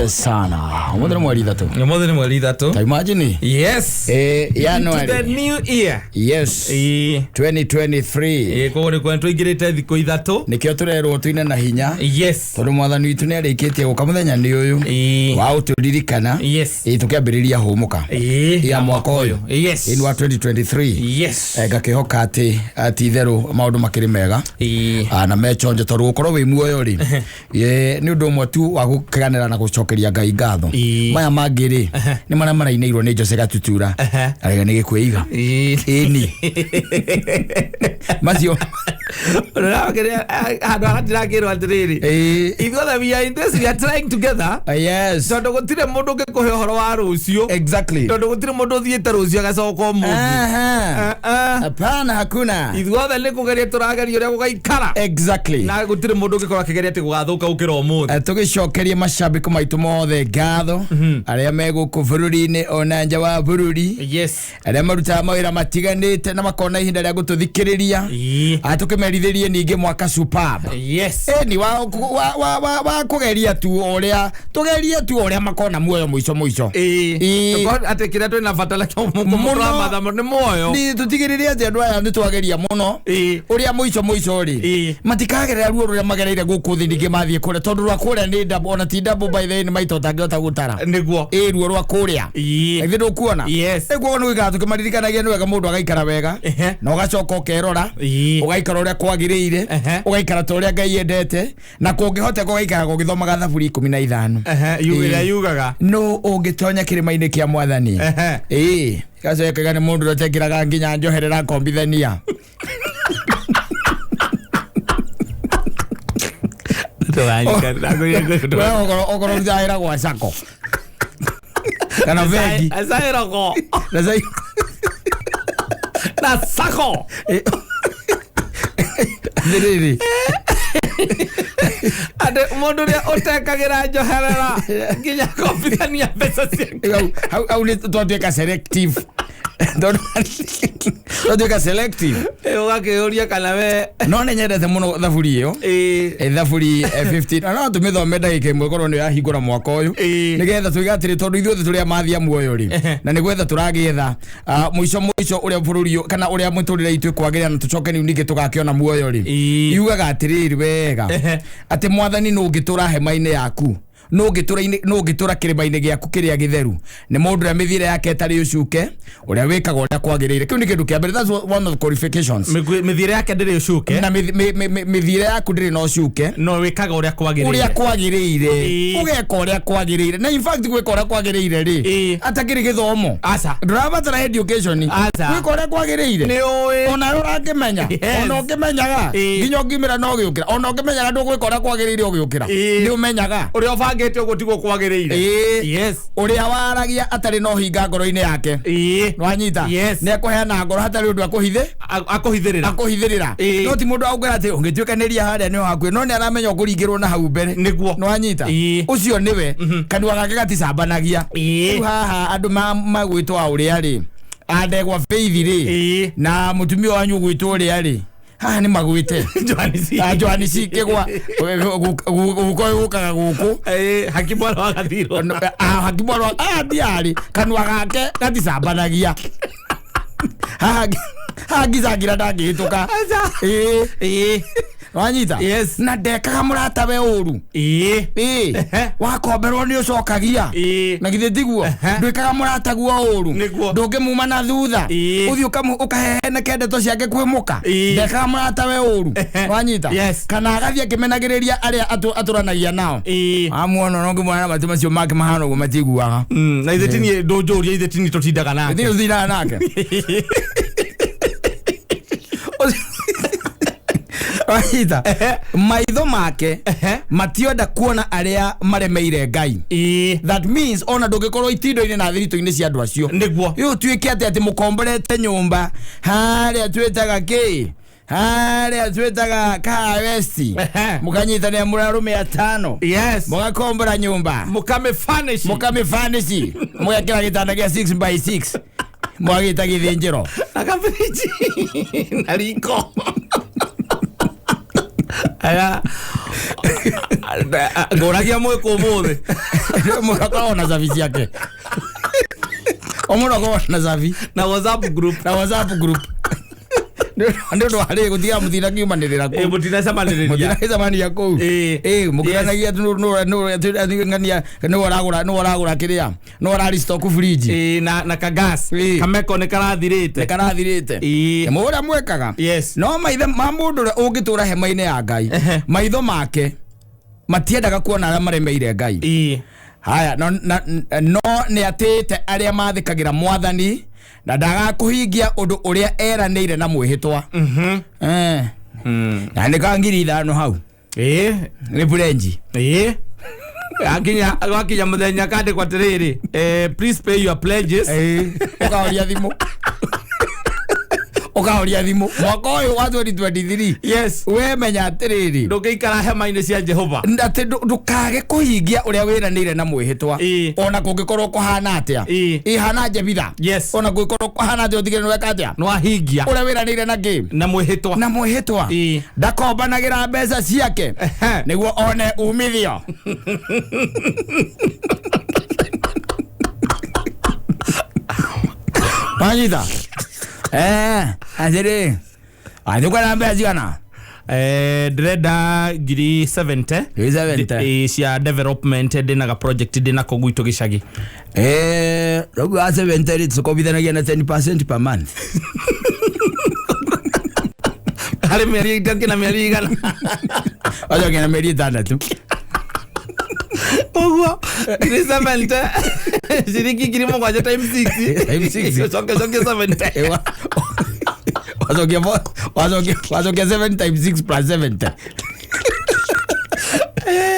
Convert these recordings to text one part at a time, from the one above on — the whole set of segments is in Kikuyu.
Asante sana. Ũmũthĩ nĩ mweri 3. Ũmũthĩ nĩ mweri 3. Ta imagine. Yes. Eh, To the January. new year. Yes. Ĩĩ. 2023. Ĩĩ, koguo nĩ kuona tũingĩrĩte thikũ 3. Nĩkĩo tũrerwo tuine na hinya. Yes. Tondũ mwathani witũ nĩ arĩkĩtie gũka mũthenya nĩ ũyũ. Ĩĩ. Wa ũtũririkana. Yes. Ĩĩ, tũkĩambĩrĩria hũmũka. Ĩĩ. Ya mwaka ũyũ. Yes. Ĩĩ, nĩ wa 2023. Yes. Eh, ngakĩhoka atĩ atĩ itherũ maũndũ makĩrĩ mega. Ĩĩ. Ah, na mechonjo tondũ gũkorwo wĩ muoyo rĩ nĩ ũndũ ũmwe tu wa gũkeganĩra na gũcokeria Ngai ngatho. Ĩĩ. Maya mangĩ rĩ nĩ marĩa marainĩirwo nĩ Jose Gatutura arega nĩ gĩkwĩiga. Ĩĩ. Ĩni macio. Handå harĩa ndĩrakĩrwo atĩrĩrĩ, Ĩĩ. ithuothe we are in this, we are trying together. Yes. Tondå gå tirä må ndå å ngä kå he å horo wa rå cio. Exactly. Tondå gå tirä må ndå å thiä te rå cio agacoka å må. Aha. Hapana, hakuna. Ithuothe nä kå geria tå rageria å rä a gå gaikara. Exactly. Na gå tirä må ndå å ngä korwo akä geria atä gå gathå ka gå kä ra å må thä. Eh, tũgĩcokerie macambĩko maitũ mothe ngatho arĩa me gũkũ bũrũri-inĩ ona nja wa bũrũri, Yes. arĩa marutaga mawĩra matiganĩte na makona ihinda rĩa gũtũthikĩrĩria. Ĩĩ. Tũkĩmerithĩrie ningĩ mwaka superb. Yes. Ĩni wa kũgeria tu ũrĩa tũgerie tu ũrĩa makona muoyo mũico mũico. Ĩĩ. Ĩĩ. Atä kä rä a twä na bata nakĩo Mũno. mũno nä muoyo. Nĩ tũtigĩrĩre atĩ andũ aya nĩ twageria mũno Ĩĩ. ũrĩa mũico mũico rĩ Ĩĩ. matikagerera ruo rũrĩa magereire gũkũ thĩ ningĩ mathiĩ kũrĩa, tondũ rwa kũrĩa nĩ double, ona ti double by the way, nĩ maita ũtangĩhota gũtara. Nĩguo. Ĩ, ruo rwa kũrĩa. Ĩĩ. Githĩ ndũkuona? Yes. Ĩguo nĩ gũikara tũkĩmaririkanagia nĩ wega mũndũ agaikara wega Ehe. na ũgacoka ũkerora, Ĩĩ. ũgaikara ũrĩa kwagĩrĩire, Ehe. ũgaikara ta ũrĩa Ngai endete, na kũngĩhoteka ũgaikara ũgĩthomaga thaburi 15. Ehe, ĩrĩa yugaga. Nũ ũngĩtonya kĩrĩma-inĩ kĩa mwathani? Ehe. Ĩĩ, gacoka nĩ mũndũ ũrĩa ũtekĩraga nginya njoherera nkombithania. We okorwo ũrutaga wĩra gwa sacco kana bengi. Acaĩrogo. Na Na sako. Atĩrĩrĩ. Atĩ mũndũ ũrĩa ũtekagĩra njoherera nginya kombithania mbeca ciake. Hau nĩ twatuĩka selective. Tondũ twatuĩka selective. Ũgakĩũria kana we. No nĩ nyendete mũno thaburi ĩyo. Ĩĩ. Eh, thaburi 15 na no tũmĩthome ndagĩka ĩmwe korwo nĩ yahingũra mwaka ũyũ, Ĩĩ. nĩgetha tuiga atĩrĩ, tondũ ithuothe tũrĩ amathi a muoyo rĩ, na nĩ gwetha tũragĩetha mũico mũico ũrĩa bũrũri ũyũ kana ũrĩa mũtũrĩre itũ ĩkwagĩrĩra na tũcoke rĩu ningĩ tũgakĩona muoyo rĩ. Ĩĩ. Yugaga atĩrĩrĩ wega atĩ mwathani nũ ũngĩtũra hema-inĩ yaku, nũ ũngĩtũra kĩrĩma-inĩ gĩaku kĩrĩa gĩtheru? Nĩ mũndũ ũrĩa mĩthiĩre yake ĩtarĩ ũcuke, ũrĩa wĩkaga ũrĩa kwagĩrĩire. Kĩu nĩ kĩndũ kĩa mbere, that's one of the qualifications. Mĩthiĩre yake ndĩrĩ ũcuke. Na mĩthiĩre yaku ndĩrĩ na ũcuke. No wĩkaga ũrĩa kwagĩrĩire. Ũrĩa kwagĩrĩire. Ĩĩ. Ũgeka ũrĩa kwagĩrĩire, na in fact gwĩka ũrĩa kwagĩrĩire rĩ, Ĩĩ. atakĩrĩ gĩthomo. Aca. Ndũrabatara education Aca. gwĩka ũrĩa kwagĩrĩire. Nĩ ũĩ. Ona ũrakĩmenya. Yes. Ona ũkĩmenyaga Ĩĩ. nginya ũngimĩra no ũgĩũkĩra, ona ũkĩmenyaga ndũgwĩka ũrĩa kwagĩrĩire ũgĩũkĩra. Ĩĩ. Nĩ ũmenyaga. Ũrĩa ũbangĩte ũguo tiguo kwagĩrĩire. Ĩĩ. Yes. Ũrĩa waragia atarĩ na ũhinga ngoro-inĩ yake. Ĩĩ. Nwanyita? Yes. Nĩ ekũheana ngoro hatarĩ ũndũ akũhithe. Akũhithĩrĩra. Akũhithĩrĩra. Ĩĩ. No ti mũndũ akwĩra atĩ ũngĩtuĩkanĩria harĩa nĩ hakuhĩ, no nĩ aramenya ũkũringĩrwo na hau mbere. Nĩguo. Nwanyita? Ĩĩ. Ũcio nĩwe kanua gake gaticambanagia. Ĩĩ. Rĩu haha andũ magwĩtwo a ũrĩa rĩ andegwa Faith rĩ, Ĩĩ. na mũtumia wanyu ũgwĩtwo ũrĩa rĩ haha nĩ magwĩte. Johanisi. Johanisi Kĩgwa guko gũkaga gũkũ. Ĩĩ, haki mwana wa gathirwo. Hakimwarwa ndiarĩ kanua gake gaticambanagia haha haha ngicangira ndangĩhĩtũka. Ĩĩ. Ĩĩ. Wanyita? Yes. Na ndekaga mũratawe ũru. Ĩĩ. Ĩĩ. Ehe. Wakomberwo nĩ ũcokagia. Ĩĩ. Na githĩ tiguo? Ehe. Ndwĩkaga mũrataguo ũru. Nĩguo. Ndũngĩmuma na thutha. Ĩĩ. Ũthiĩ ũkaheheneke ndeto ciake kwĩ mũka. Ĩĩ. Ndekaga mũratawe ũru. Ehe. Wanyita? Yes. Kana agathiĩ akĩmenagĩrĩria arĩa atũranagia nao. Ĩĩ. Amuona no ngĩmuona na matũ macio make mahana ũguo matiguaga. Na ithe tini ndũnjũria ithe tini tũtindaga nake. Githĩ ũthindaga nake? Wanyita? Maitho make Ehe. mationda kuona arĩa maremeire Ngai. Ĩĩ. That means ona ndũngĩkorwo itindo-inĩ na thiritũ-inĩ cia andũ acio. Nĩguo. Rĩu ũtuĩke atĩ atĩ mũkomborete nyũmba harĩa twĩtaga kĩ, harĩa twĩtaga Kahawa West, Ehe. mũkanyitanĩra mũrĩ arũme 5, Yes. mũgakombora nyũmba, Mũkamĩfurnish. mũkamĩfanici, mũgekĩra gĩtanda gĩa 6 by 6, mwagĩta gĩthĩnjĩro. Na kabiriji na riko. Aya. Ngũragia mwĩkũ ũmũthĩ. Mũndũ akoragwo na cabi ciake, o mũndũ akoragwo na cabi. Na WhatsApp group. Na WhatsApp group nĩ ũndũ wa rĩ gũtiga mũtina kiumanĩrĩra Ĩ kũu. mũtinacemanĩrĩria. Mũtinacemania kũu. Ĩ. Ĩ mũkĩranagia ng'ania nĩwe ũragũra, nĩwe ũragũra kĩrĩa, nĩwe ũrari stock fridge. Ĩ na kagas. Ĩ. Kameko nĩ karathirĩte. Nĩ karathirĩte. Ĩ. Nĩ ũrĩa mwekaga. Yes. No maithe ma mũndũ ũrĩa ũngĩtũra hema-inĩ ya Ngai, maitho make matiendaga kuona arĩa maremeire Ngai. Ĩ. Haya, no, no nĩ atĩĩte arĩa mathĩkagĩra mwathani na ndagakũhingia ũndũ ũrĩa eranĩire na mwĩhĩtwa. Eh. Na nĩ ka 5,000 hau. Ĩ. Nĩ burenji. Ĩ. Akinya gwakinya muthenya kandĩkwo atĩrĩrĩ, please pay your pledges. Ũkahoria thimũ, ũkahoria thimũ mwaka ũyũ wa 2023. Yes. We menya atĩrĩrĩ, Ndũngĩikara hema-inĩ cia Jehova. Atĩ ndũkage kũhingia ũrĩa wĩranĩire na mwĩhĩtwa. Ĩ. Ona kũngĩkorwo kũhana atĩa. Ĩ. Ĩhana njebitha. Yes. Ona kũngĩkorwo kũhana atĩa, ũtigĩrĩre nĩweka atĩa? Nĩwahingia. Ũrĩa wĩranĩire na ngĩ? Na mwĩhĩtwa. Na mwĩhĩtwa. Ĩ. Ndakombanagĩra mbeca ciake Ehe. nĩguo one umithio. Wanyita atĩrĩ, atĩ mbeca cigana? Ndĩrenda ngiri 70. Ngiri 70. Cia development, ndĩna ga project ndĩnako gwitũ gĩcagi. Rĩu wa 70 rĩ, tũkombithanagia na 10% per month. Harĩ mĩeri ĩngĩ na mĩeri igana? Wacokia na mĩeri 6. Ũguo ngiri 70, ciringi 7,000 times 6. Times six. Ũcoke coke 70. Wacokia wacokia 7 times 6 plus 70.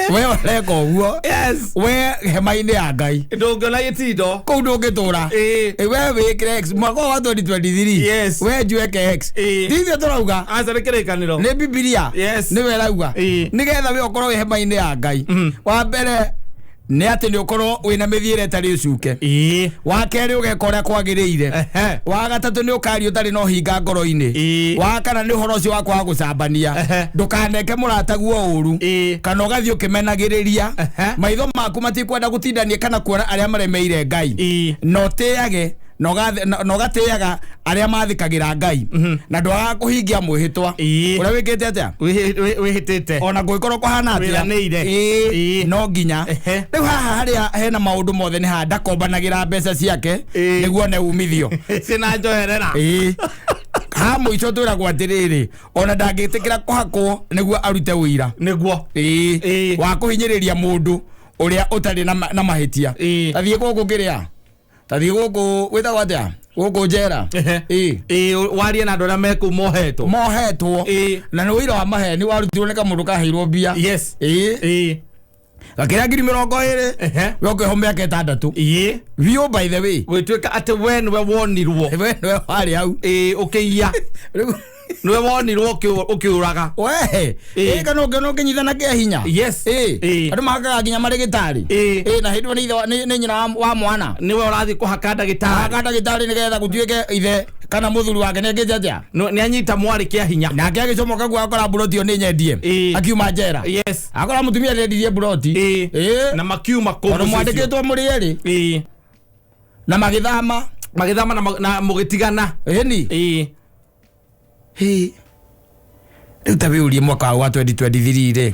We ũreka ũguo. Yes. We hema-inĩ ya Ngai Ndũngĩona gĩtindo. Kũu ndũngĩtũra. Ĩ. Ĩ, we wĩkĩre X mwaka ũyũ wa 2023. Yes. We njueke X. Ĩ. Tithio tũrauga. Aca nĩ kĩrĩkanĩro. Nĩ Bibilia. Yes. Nĩwe ĩrauga. Ĩ. Nĩgetha we ũkorwo wĩ hema-inĩ ya Ngai, wa mbere nĩ atĩ nĩ ũkorwo wĩna mĩthiĩre ĩtarĩ ũcuke. Ĩ. Wa kerĩ, ũgeka ũrĩa kwagĩrĩire. Ehe. Wa gatatũ, nĩ ũkaria ũtarĩ na ũhinga ngoro-inĩ. Ĩ. Wa kana, nĩ ũhoro ũcio wa kwaga gũcambania. Ehe. Ndũkaneke mũrataguo ũru Ĩ. kana ũgathiĩ ũkĩmenagĩrĩria. Ehe. Maitho maku matikwenda gũtindania kana kuona arĩa maremeire Ngai. Ĩ. Na ũtĩage na ũgatĩaga arĩa mathĩkagĩra Ngai na ndwagaga kũhingia mwĩhĩtwa Ĩ. ũrĩa wĩkĩte atĩa? Wĩhĩtĩte. Ona ngũgĩkorwo kũhana atĩa. Wĩranĩire. Ĩ, Ĩ. no nginya. Ehe. Rĩu haha harĩa hena maũndũ mothe nĩ haha ndakombanagĩra mbeca ciake Ĩ. nĩguo one umithio. Cina njoherera. Ĩ, ha mũico twĩragwo atĩrĩrĩ, ona ndangĩtĩkĩra kũhakwo nĩguo arute ũira. Nĩguo. Ĩ. Ĩ. Wa kũhinyĩrĩria mũndũ ũrĩa ũtarĩ na mahĩtia. Ĩ. Tathiĩ gũkũ kĩrĩa, tathiĩ gũkũ gwĩtagwo atĩa, gũkũ njera. Ehe. Ĩ. Ĩ, warie na andũ arĩa mekũu mohetwo. Mohetwo. Ĩ. Na nĩ ũira wa maheni warutirwo nĩ kamũndũ kaheirwo mbia. Yes. Ĩ. Ĩ. Gakĩrĩa 20,000. Ehe. We ũkĩho mĩaka 6. Ĩ. Biũ, by the way. Gwĩtuĩka atĩ we nĩwe wonirwo. We nĩwe warĩ hau. Ĩ, ũkĩiya. Rĩu Nĩwe wonirwo ũkĩũraga. We. Ĩ. Ĩ, kana ũngĩona ũkĩnyitana kĩa hinya. Yes. Ĩ. Ĩ. Andũ mahakaga nginya marĩ gĩtarĩ. Ĩ. Ĩ, na hĩndĩ ĩyo nĩ ithe nĩ nyina wa mwana. Nĩwe ũrathiĩ kũhaka ndagĩtarĩ. Aka ndagĩtarĩ nĩgetha gũtuĩke ithe kana mũthuri wake nĩ ekĩte atĩa. Nĩ anyita mwarĩ kĩa hinya. Nake agĩcomoka guo akora mburoti ĩyo nĩ nyendie. Ĩ. Akiuma njera, Yes. akora mũtumia nĩendirie mburoti. Ĩ. Ĩ. Na makiuma kũu Tondũ mũciĩ ũcio. mwandĩkĩtwo mũrĩ erĩ. Ĩ. Na magĩthama. Magĩthama na mũgĩtigana. Ĩni. Ĩ. Hĩ, rĩu ta wĩũrie, mwaka wa 2023 rĩ,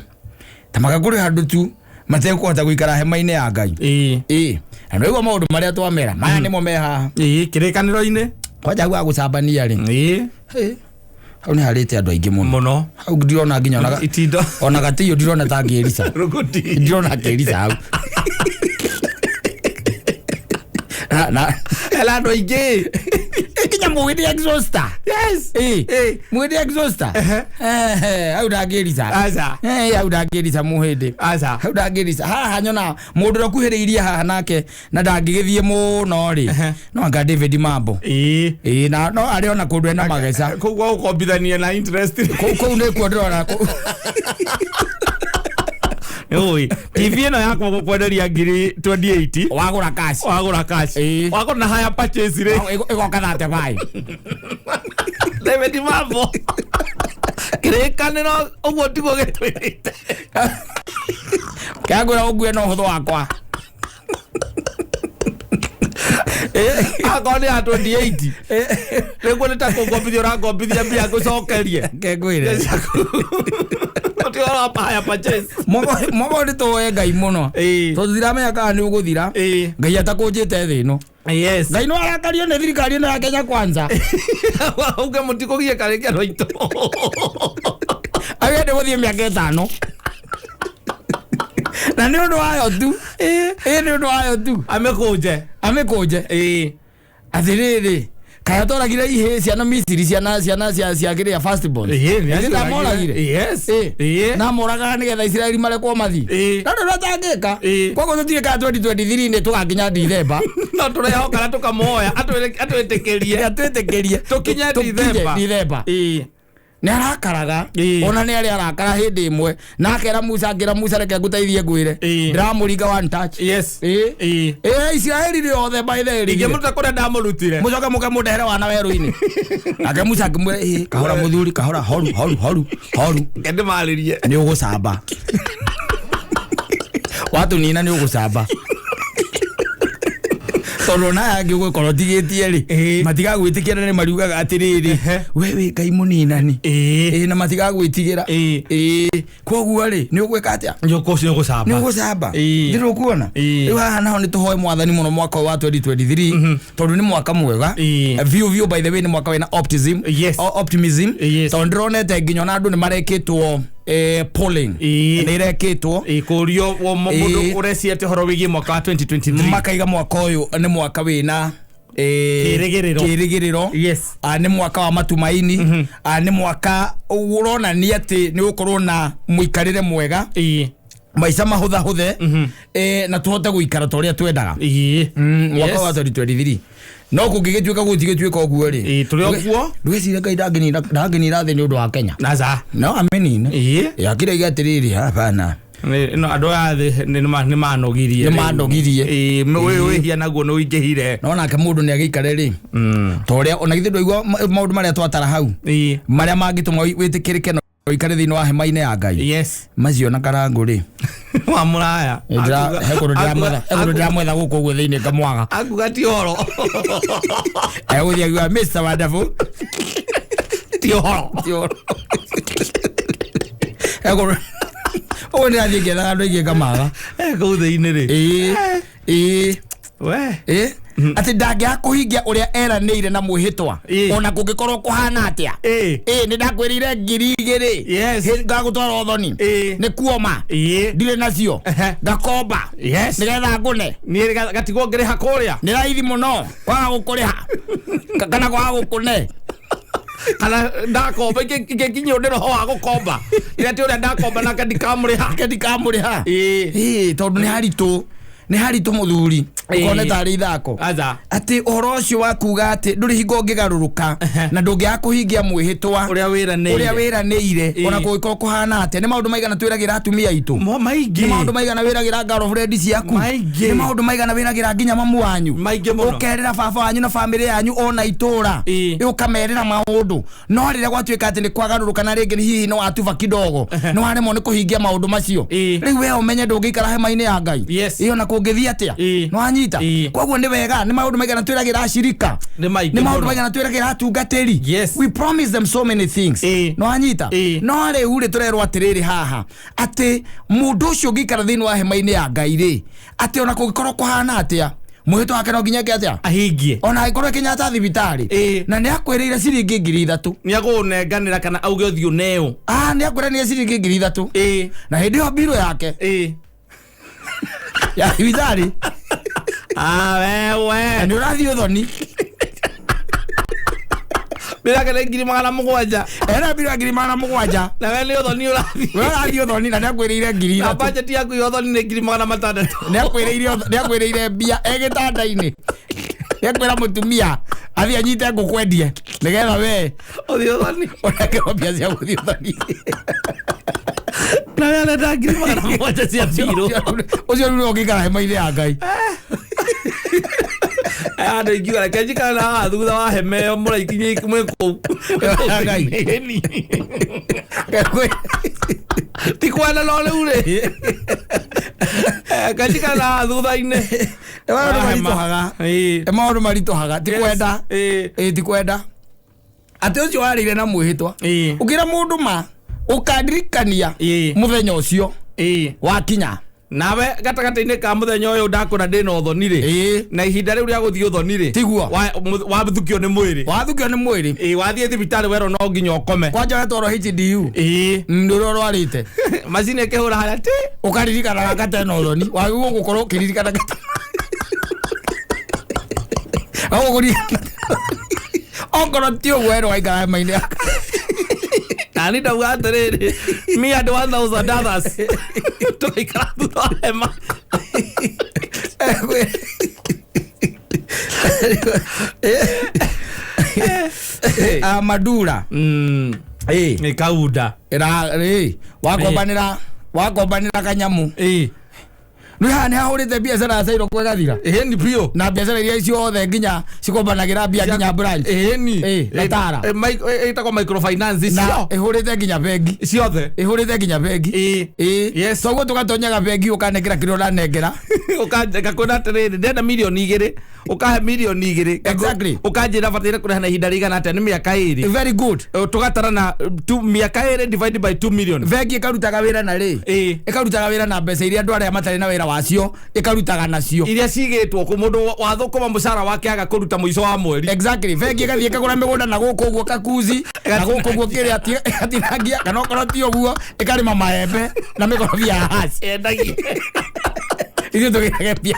ta makakũrĩ handũ tu matekũhota gũikara hema-inĩ ya Ngai. Ĩ. Ĩ, na nĩwaigua maũndũ marĩa twamera maya nĩmo me haha. Ĩ, kĩrĩkanĩro-inĩ. Kwanja hau gũcambania rĩ. Ĩ. Hĩ, hau nĩ harĩte andũ aingĩ mũno. Mũno. Hau ndirona nginya ona Itindo. ona gatiyo ndirona ta ngĩrica. Rũgũti. Ndirona ngĩrica hau na Hena andũ aingĩ. Nginya mũgĩndĩ exhauster. Yes. Ĩ. Ĩ. Mũgĩndĩ exhauster. Ehe. Ehe, hau ndangĩrica. Aca. Eh, hau ndangĩrica mũhĩndĩ. Aca. Hau ndangĩrica. Haha nyona mũndũ ũrĩa ũkuhĩrĩirie haha nake na ndangĩgĩthiĩ mũno rĩ, Ehe. no anga David Mambo. Ĩ. Ĩ, na no arĩ ona kũndũ ena mageca. Kũu gwa gũkombithania na interest. Kũu nĩkuo ndĩrona Oi, TV ĩno yakwa gũkwenderia ngiri 28. Wagũra cash. Wagũra cash. Ĩ. Wagũra na haya purchase rĩ. Ĩgoka 35. David Mambo. Kĩrĩkanĩro ũguo tiguo gĩtwĩrĩte. Kĩangwĩra ũngue na ũhũthũ wakwa. Akorwo nĩ ya 28 rĩguo nĩ ta kũngombithia ũrangombithia mbia ngũcokerie. Kengwĩre. Ũtiora hire purchase. Mwaka ũyũ nĩ tũhoe Ngai mũno. Tondũ ndiramenya kana nĩ ũgũthira. Ngai atakũnjĩte thĩ ĩno. Ngai no arakario nĩ thirikari ĩno ya Kenya Kwanza. Uge mũtikũgiĩka rĩngĩ andũ aitũ. Agende gũthiĩ mĩaka 5. Na nĩ ũndũ wayo tu. Ĩ nĩ ũndũ wayo tu. Amĩkũnje. Amĩkũnje. Atĩrĩrĩ, kaĩ atwaragire ihĩĩ ciana Misiri ciana ciana cia cia kĩrĩa first born. Ĩĩ ndamoragire. Yes. Ĩ. Na moragaga nĩgetha Isiraeli marekwo mathiĩ. Ĩ. Na ndũ atangĩka. Ĩ. Koguo tũtirĩ kana 2023 nĩ tũgakinya Dithemba. No tũrehoka na tũkamũhoya atwĩtĩkĩrie. Atwĩtĩkĩrie. Tũkinye Dithemba. Dithemba. Nĩ arakaraga. Ona nĩ arĩ arakara hĩndĩ ĩmwe. Na akera Musa akĩra Musa reke ngũteithie ngwĩre. Ĩ. Ndĩramũringa one touch. Yes. Ĩ. Ĩ. Ĩ Isiraeli rĩothe by the way. Ingĩmũruta kũrĩa ndamũrutire. Mũcoke mũke mũndehere wana werũ-inĩ. Nake Musa akĩmwĩra ĩ kahora mũthuri kahora horu horu horu horu. Reke ndĩmarĩrie. Nĩ ũgũcamba. Watũnina nĩ ũgũcamba. Tondũ ona aya angĩ ũgũkorwo ũtigĩtie rĩ Ĩ. matigagwĩtĩkĩra nĩ mariugaga atĩrĩrĩ we wĩ Ngai mũninani. Ĩ na matigagwĩtigĩra. Ĩ. Ĩ koguo rĩ nĩ ũgwĩka atĩa? Nĩ ũgũcamba. Nĩ ũgũcamba. Ĩ. Ndĩrũkuona. Ĩ. Rĩu haha naho nĩ tũhoe mwathani mũno mwaka ũyũ wa 2023 tondũ nĩ mwaka mwega. Ĩ. Biũ biũ by the way nĩ mwaka wĩna optimism. Yes. Optimism. Yes. Tondũ ndĩronete nginya ona andũ nĩ marekĩtwo polling. Ĩ. Nĩ irekĩtwo. Kũrio mũndũ Ĩ. ũreciria ũhoro wĩgiĩ mwaka wa 2023. Makaiga mwaka ũyũ nĩ mwaka wĩna Kĩrĩgĩrĩro. kĩrĩgĩrĩro. Yes. Nĩ mwaka wa matumaini. Nĩ mwaka ũronania atĩ nĩ ũgũkorwo na mũikarĩre mwega. Maica mahũthahũthe na tũhote gũikara ta ũrĩa twendaga. Mwaka wa 2023 no kũngĩgĩtuĩka gũtigĩtuĩka ũguo rĩ Ĩ, tũrĩ o kuo. ndũgeciria Ngai ndangĩnina thĩ nĩ ũndũ wa Kenya. Naca. No amĩnine. Akĩraiga atĩrĩrĩ hapana. No andũ aya thĩ nĩ manogirie. Nĩ manogirie. Wĩhia naguo nĩ ũingĩhire. No nake mũndũ nĩ agĩikare rĩ ta ũrĩa ona githĩ ndwaigua maũndũ marĩa twatara hau marĩa mangĩtũma wĩtĩkĩrĩke na ũikare thĩinĩ wa hema-inĩ ya Ngai. Yes. Macio na karangũ rĩ. Wa mũraya. He kũndũ ndĩramwetha he kũndũ ndĩramwetha gũkũ ũguo thĩinĩ ngamwaga. Akuga ti ũhoro. Egũthiĩ akiuga Mr. Wonderful. Ti ũhoro. Ti ũhoro. He kũndũ ũguo ndĩrathiĩ ngĩethaga andũ aingĩ ngamaga. Kũu thĩinĩ rĩ. Ĩĩ. Ĩĩ. We. Ĩĩ. Atĩ ndangĩaga kũhingia ũrĩa eranĩire na mwĩhĩtwa. Ĩĩ. Ona kũngĩkorwo kũhana atĩa. Ĩĩ. Ĩĩ nĩ ndakwĩrĩire 2000. Yes. Ngagũtwara ũthoni. Ĩĩ. Nĩ kuoma. Ĩĩ. Ndirĩ nacio. Ehe. Ngakomba. Yes. Nĩgetha ngũne. Niĩ gatigwo ngĩrĩha kũrĩa. Nĩ raithi mũno kwaga gũkũrĩha kana kwaga gũkũne. Kana ndakomba ingĩkinyio nĩ roho wa gũkomba. Ira ti ũrĩa ndakomba nake ndikamũrĩha. Ke ndikamũrĩha. Ĩĩ. Ĩĩ tondũ nĩ haritũ. Nĩ haritũ mũthuri. Ĩĩ. Ũkone tarĩ ithako. Aca. Atĩ ũhoro ũcio wa kuga atĩ ndũrĩ hingo ũngĩgarũrũka na ndũngĩaga kũhingia mwĩhĩtwa Ũrĩa wĩranĩire. ũrĩa wĩranĩire Ĩĩ. ona kũngĩkorwo kũhana atĩa. Nĩ maũndũ maigana twĩragĩra atumia aitũ. Mo maingĩ. Nĩ maũndũ maigana wĩragĩra girlfriend ciaku. Maingĩ. Nĩ maũndũ maigana wĩragĩra nginya mamu wanyu. Maingĩ mũno. Ũkerĩra baba wanyu na bamĩrĩ yanyu ona itũra. Ĩĩ. Ũkamerĩra maũndũ. No rĩrĩa gwatuĩka atĩ nĩ kwagarũrũka na rĩngĩ hihi nĩ watuba kidogo. Nĩ waremwo nĩ kũhingia maũndũ macio. Ĩĩ. Rĩu we ũmenye ndũngĩikara hema-inĩ ya Ngai. Yes. Ĩĩ ona kũngĩthiĩ atĩa. Ĩĩ. Nĩ wanyita. Ĩĩ. Koguo nĩ wega nĩ maũndũ maigana twĩragĩra acirika. Nĩ maingĩ Nĩ maũndũ mũno. maigana twĩragĩra atungatĩri. Yes. We promise them so many things. Ĩĩ. Nĩ wanyita. Ĩĩ. No rĩu rĩ tũrerwo atĩrĩrĩ haha atĩ mũndũ ũcio ũngĩikara thĩinĩ wa hema-inĩ ya Ngai rĩ atĩ ona kũngĩkorwo kũhana atĩa mwĩhĩtwa wake no nginya eke atĩa Ahingie. ona angĩkorwo Kenyatta thibitarĩ Ĩĩ. na nĩ akwĩrĩire ciringi 3000 Nĩ agũnenganĩra kana auge ũthiĩ ũneo. Nĩ akwĩranĩire ciringi 3000 Ĩĩ. na hĩndĩ ĩyo mbirũ yake Ĩĩ. ya thibitarĩ Ah wewe. na nĩ ũrathiĩ ũthoni Mbirũ yake nĩ 700,000. ena mbirũ ya 700,000 Na we nĩ ũthoni ũrathiĩ. we ũrathiĩ ũthoni na nĩ akwĩrĩire ngiri Na ithatũ budget yaku ya ũthoni nĩ 600,000. nĩ akwĩrĩire mbia e gĩtanda-inĩ nĩ akwĩra mũtumia athiĩ anyite ngũkũ endie nĩgetha we Ũthiĩ ũthoni. ũnengerwo mbia cia gũthiĩ ũthoni. Na we arenda 700,000 cia mbirũ. Ũcio rĩu nĩwe ũngĩikara hema-inĩ ya Ngai. Andå ingiuga reke njikare na haha thutha wa hema ĩyo mũraikinyia mwĩ kũu. Ngai. Ĩni. Ti kwenda no rĩu rĩ. Kanjikara na haha thutha-inĩ. Maũndũ Wa hema. maritũhaga. Ĩĩ. Maũndũ maritũhaga ti Yes. kwenda. Ĩĩ. Ĩĩ, ti kwenda atĩ ũcio warĩire na mwĩhĩtwa Ĩĩ. ũkĩra mũndũ ma ũkandirikania Ĩĩ. mũthenya ũcio Ĩĩ. wakinya. Nawe gatagatĩ-inĩ ka mũthenya ũyũ ndakũra ndĩna ũthoni rĩ, Ĩĩ. na ihinda rĩu rĩa gũthiĩ ũthoni rĩ, Tiguo. Wathukio nĩ mwĩrĩ. Wathukio nĩ mwĩrĩ. Ĩĩ, wathiĩ thibitarĩ werwo no nginya ũkome. Kwanja wetwarwo HDU. Ĩĩ. Nĩ ũrĩa ũrwarĩte. Macini ĩkĩhũra harĩa ti. Ũkaririkanaga gatena ũthoni wagĩrĩirwo gũkorwo ũkĩririkana gũkũririkana okorwo ti ũguo werwo waikara hema-inĩ yaku. Nani ndauga atĩrĩrĩ, me and 1000 others tũgaikara thutha wa hema. Ah, Madura. Ĩĩ. Nĩ kaunda. Ĩra wakombanĩra wakombanĩra kanyamu. Ĩĩ. Rĩu haha nĩ hahũrĩte biacara ya Cairo kwĩgathira. Ĩni biũ. Na biacara iria ciothe nginya cikombanagĩra mbia nginya branch. Ĩni. Ĩĩ, na Tara. Ĩtagwo microfinance Na icio ĩhũrĩte nginya bengi. Ciothe. Ĩhũrĩte nginya bengi. Ĩĩ. Ĩĩ. Yes. Toguo tũgatonyaga bengi ũkanengera kĩrĩa ũranengera. Ngakwĩra atĩrĩrĩ, ndenda 2 mirioni ũkahe 2 mirioni. Exactly. Ũkanjĩra bataire kũrĩha na ihinda rĩigana atĩa nĩ mĩaka 2. Very good. Tũgatarana mĩaka 2 divided by 2 million. Bengi ĩkarutaga wĩra na rĩ, Ĩĩ. ĩkarutaga wĩra na mbeca iria andũ arĩa matarĩ na wĩra wacio ĩkarutaga nacio. Iria cigĩtwo kũ mũndũ wathũkũma mũcara wake aga kũruta mũico wa mweri. Exactly. Bengi ĩgathiĩ ĩkagũra mĩgũnda na gũkũ ũguo kakuzi na gũkũ ũguo kĩrĩa ĩgatinangia, kana okorwo ti ũguo ĩkarĩma maembe na mĩkorobia ya haci. Endagia. Ithuĩ tũgĩage mbia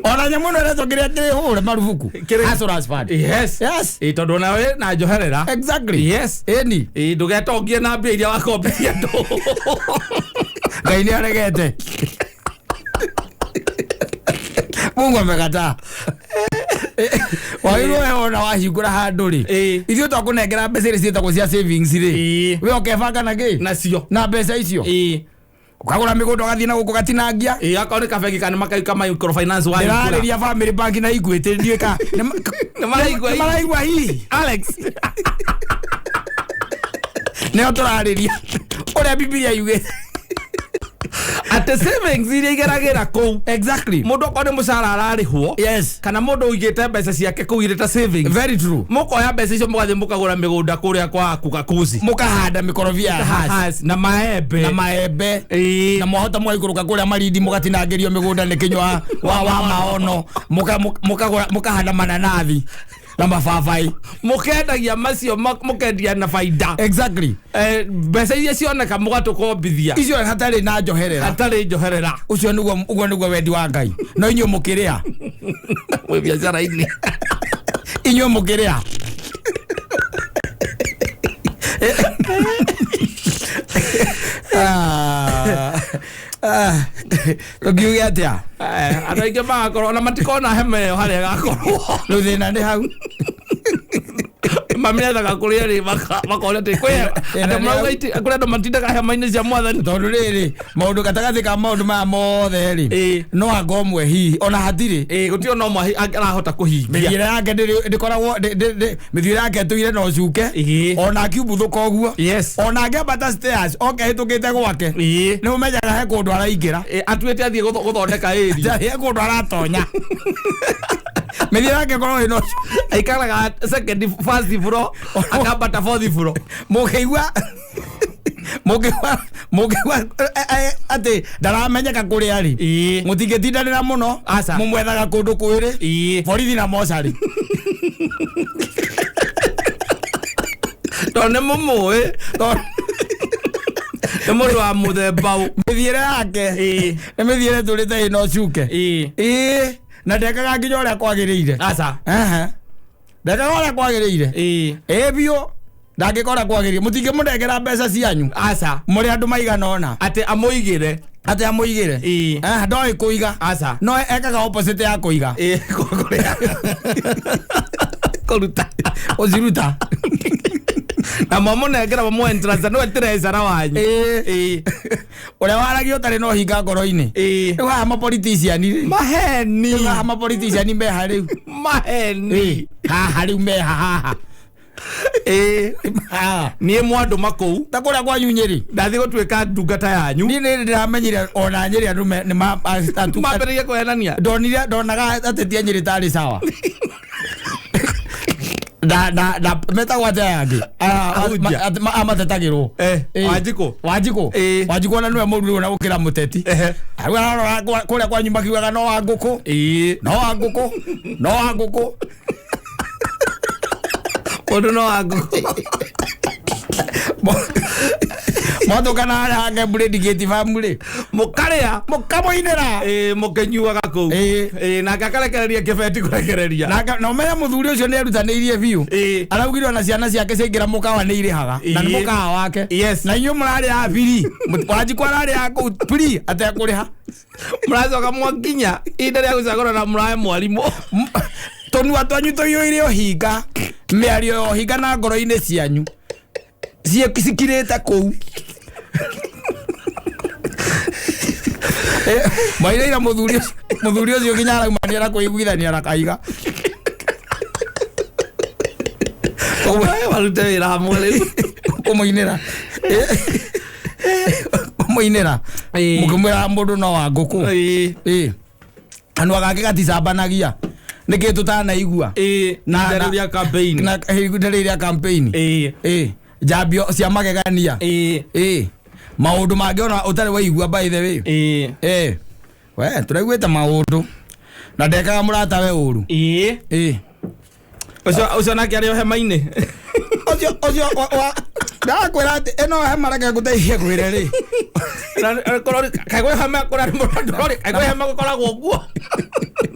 ona nyamũ ĩno ĩretwo kĩrĩa kĩhũre marubuku. Kĩrĩa- Hustlers Fund. Yes. Yes. Ĩĩ, tondũ onawe na njoherera. Exactly. Yes. Ĩni. Ĩĩ, ndũgetongie na mbia iria wakombithia andũ. Ngai nĩ aregete. Mungu amekataa. Wagĩrĩirwo we wona wahingũra handũ rĩ, Ĩĩ. ithuĩ twakũnengera mbeca iria ciĩtagwo cia savings rĩ, Ĩĩ. we ũkebanga na kĩ Nacio. na mbeca icio, Ĩĩ. ũkagũra mĩgũnda ũgathiĩ na gũkũ gatinangia. Ĩĩ, akorwo nĩ kabengi kana makaika microfinance wahingũra. Ndĩrarĩria Family Bank na Equity ndiũĩ ka Nĩ maraigua nĩ maraigua hihi. Alex. Nĩo tũrarĩria ũrĩa Bibilia yugĩte. Atĩ savings iria igeragĩra kũu, Exactly. mũndũ okorwo nĩ mũcara ararĩhwo, Yes. kana mũndũ ũigĩte mbeca ciake kũu irĩ ta savings, Very true. mũkoya mbeca icio mũgathiĩ mũkagũra mĩgũnda kũrĩa kwa kugakuzi. Mũkahanda mĩkorobia ya haci Has, na maembe. Na maembe. Ĩĩ. Na mwahota mũgaikũrũka kũrĩa Marindi mũgatinangĩrio mĩgũnda nĩ kĩnyua wa maono, mũkagũra mũkahanda mananathi na mababaĩ. Mũkendagia macio mũkendia na baida. Exactly. Mbeca iria cioneka mũgatũkombithia. Icio hatarĩ na njoherera. Hatarĩ njoherera. Ũcio nĩguo, ũguo nĩguo wendi wa Ngai, no inyuĩ mũkĩrĩa Mwĩ biacara-inĩ. Inyuĩ mũkĩrĩa. Ah, ah, tũngiuge atĩa? Andũ aingĩ magakorwo ona matikona hema ĩyo harĩa ĩgakorwo. Rĩu thĩna nĩ hau. Mamĩethaga kũrĩa rĩ makona atĩ kwĩ Thĩna andũ nĩ marauga hau. kũrĩ andũ matindaga hema-inĩ cia mwathani. Tondũ rĩrĩ maũndũ gatagatĩ ka maũndũ maya mothe rĩ, Ĩĩ. no anga ũmwe hihi ona hatirĩ. Ĩĩ, gũtirĩ ona ũmwe arahota kũhingia. Mĩthiĩre yake ndĩkoragwo mĩthiĩre yake ĩtũire na ũcuke. Ĩĩ. Ona akiumbuthũka ũguo, Yes. ona angĩambata stairs oke ahĩtũkĩte gwake, Ĩĩ. nĩ ũmenyaga he kũndũ araingĩra. Ĩĩ, atuĩte athiĩ gũthondeka ĩri. He kũndũ aratonya. Mĩthiĩre yake ĩkoragwo ĩna ũcuke. Aikaraga second first floor akambata fourth floor. Mũngĩigua atĩ ndaramenyeka kũrĩa arĩ, Ĩĩ. mũtingĩtindanĩra mũno. Aca. Mũmwethaga kũndũ kwĩrĩ, Ĩĩ. borithi na mocarĩ. Tondũ nĩ mũmũĩ, Tondũ nĩ mũndũ wa mũthemba ũ. Mĩthiĩre yake Ĩĩ. nĩ mĩthiĩre ĩtũrĩte ĩna ũcuke. Ĩĩ. Ĩĩ, na ndekaga nginya ũrĩa kwagĩrĩire. Aca. Ehe. Ndekaga ũrĩa kwagĩrĩire. Ĩĩ. Ĩĩ biũ, ndangĩka ũrĩa kwagĩrĩire. Mũtingĩmũnengera mbeca cianyu Aca. mũrĩ andũ maigana ũna Atĩ amũigĩre. Atĩ amũigĩre. Ĩĩ. Eh, ndoĩ kũiga. Aca. No ekaga opposite ya kũiga. Ĩĩ, kũrĩa kũruta. Ũciruta. Na mwamũnengera mwamwentrasa nĩwe treasurer wanyu. Ĩĩ. Ũrĩa waragia ũtarĩ na ũhinga ngoro-inĩ. Rĩu haha mapolitician rĩ, Maheni. rĩu haha mapolitician meha rĩu. Maheni. Ĩĩ, haha rĩu meha haha. Haha. Niĩ mwandũma kũu Ta kũrĩa kwanyu Nyĩrĩ, ndathiĩ gũtuĩka ndungata yanyu. Niĩ nĩ ndĩramenyire ona Nyĩrĩ andũ nĩ Mambĩrĩrie kũhenania. Ndonire, ndonaga ateti a Nyĩrĩ tarĩ sawa na metagwo atĩa aya angĩ? Ahunjia. Amatetagĩrwo. Wanjikũ. Wanjikũ. Wanjikũ ona nĩwe mũru rĩu na gũkĩra mũteti. Rĩu ararora kũrĩa kwanyu makiugaga no wa ngũkũ, no wa ngũkũ, no wa ngũkũ. Mũndũ no wa ngũkũ. Mwatũkana harĩa hake Brady family. Mũkarĩa. Mũkamũinĩra. Mũkĩnyuaga kũu. Nake akarekereria kĩbeti kũrekereria. Na ũmenye mũthuri ũcio nĩ erutanĩirie biũ. Araugire ona ciana ciake ciaingĩra mũkawa nĩ irĩhaga na nĩ mũkawa wake. Na inyuĩ mũrarĩhaga biri. Wanjikũ ararĩhaga kũu free atekũrĩha. Mũracoka mwakinya ihinda rĩa gũcagũra na mũrahe mwarimũ. Tũnua twanyu tũiyũire ũhinga, mĩario ya ũhinga na ngoro-inĩ cianyu cikirĩte kũu. Mwairĩire mũthuri ũcio nginya arauma nĩ arakũiguithania na kaiga. Warute wĩra hamwe rĩu. Kũmũinĩra. Kũmũinĩra. Mũkĩmwĩra mũndũ no wa ngũkũ. Kanua gake gaticambanagia. Nĩkĩ tũtanaigua? Na rĩrĩa campaign. Na ihinda rĩrĩa campaign. Njambio cia magegania. Maũndũ mangĩ ona ũtarĩ waigua by the way. We tũraiguĩte maũndũ. Na ndekaga mũrata we ũru. Ũcio nake arĩ o hema-inĩ. Ũcio ndakwĩra atĩ ĩno hema reke ngũteithie kwĩre rĩ. Kaĩ kwĩ hema kũrĩa mũndũ kaĩ kwĩ hema gũkoragwo ũguo.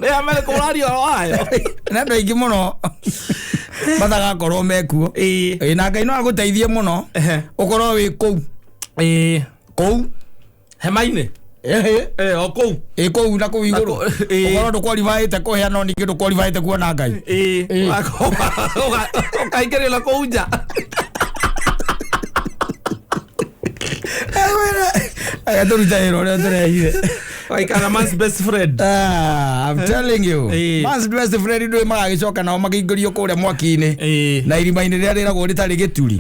Nĩ hema ĩrĩkũ ũraria ũhoro wayo? Na andũ aingĩ mũno matagakorwo mekuo. Na Ngai no agũteithie mũno ũkorwo wĩ kũu. Kũu Hema-inĩ? O kũu. Kũu na kũu igũrũ. Ũkorwo ndũkwalifaĩte kũhĩa no ningĩ ndũkwalifaĩte kuona Ngai. Ũkaingĩrĩra kũu nja. Tũrute wĩra ũrĩa tũrehire. Waikara man's best friend. I'm telling you. Man's best friend ndũĩ magagĩcoka nao makĩingĩrio kũrĩa mwaki-inĩ. Na irima-inĩ rĩrĩa rĩragwo rĩtarĩ gĩturi.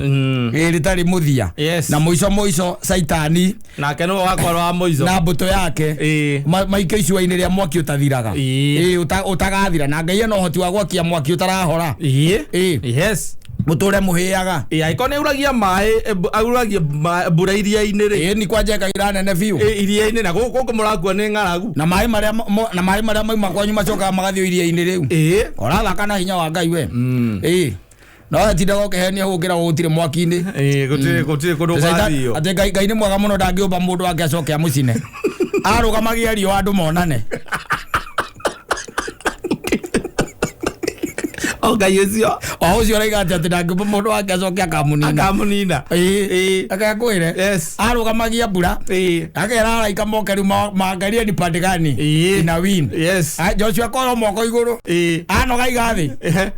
Rĩtarĩ mũthia. Na mũico mũico Caitani. Nake nĩwe wakorwo wa mũico. Na mbũtũ yake. Maikio icua-inĩ rĩa mwaki ũtathiraga. Ũtagathira. Na Ngai ena ũhoti wa gwakia mwaki ũtarahora. Yes. Mũtũre mũhĩaga. Angĩkorwo nĩ auragia maĩ, auragia mbura iria-inĩ rĩ. Ni kwanja ekagira nene biũ. Iria-inĩ na gũkũ mũrakua nĩ ng'aragu. Na maĩ marĩa na maĩ marĩa mauma kwanyu macokaga magathiĩ iria-inĩ rĩu. Ũrathaka na hinya wa Ngai we. No tindaga ũkĩhenia gũkĩra gũtirĩ mwaki-inĩ. Gũtirĩ kũndũ gwathio. Atĩ Ngai nĩ mwega mũno ndangĩũmba mũndũ wake acoke amũcine. Arũgamagia riũa andũ monane. O Ngai ũcio. O ũcio ũraiga atĩ ndangĩũmba mũndũ wake acoke akamũnina. Akamũnina. Akakwĩre. Arũgamagia mbura. Akera araika moke rĩu maangarie ni pande gani. Ina win. Joshua akorwo moko igũrũ. Anoga iga thĩ.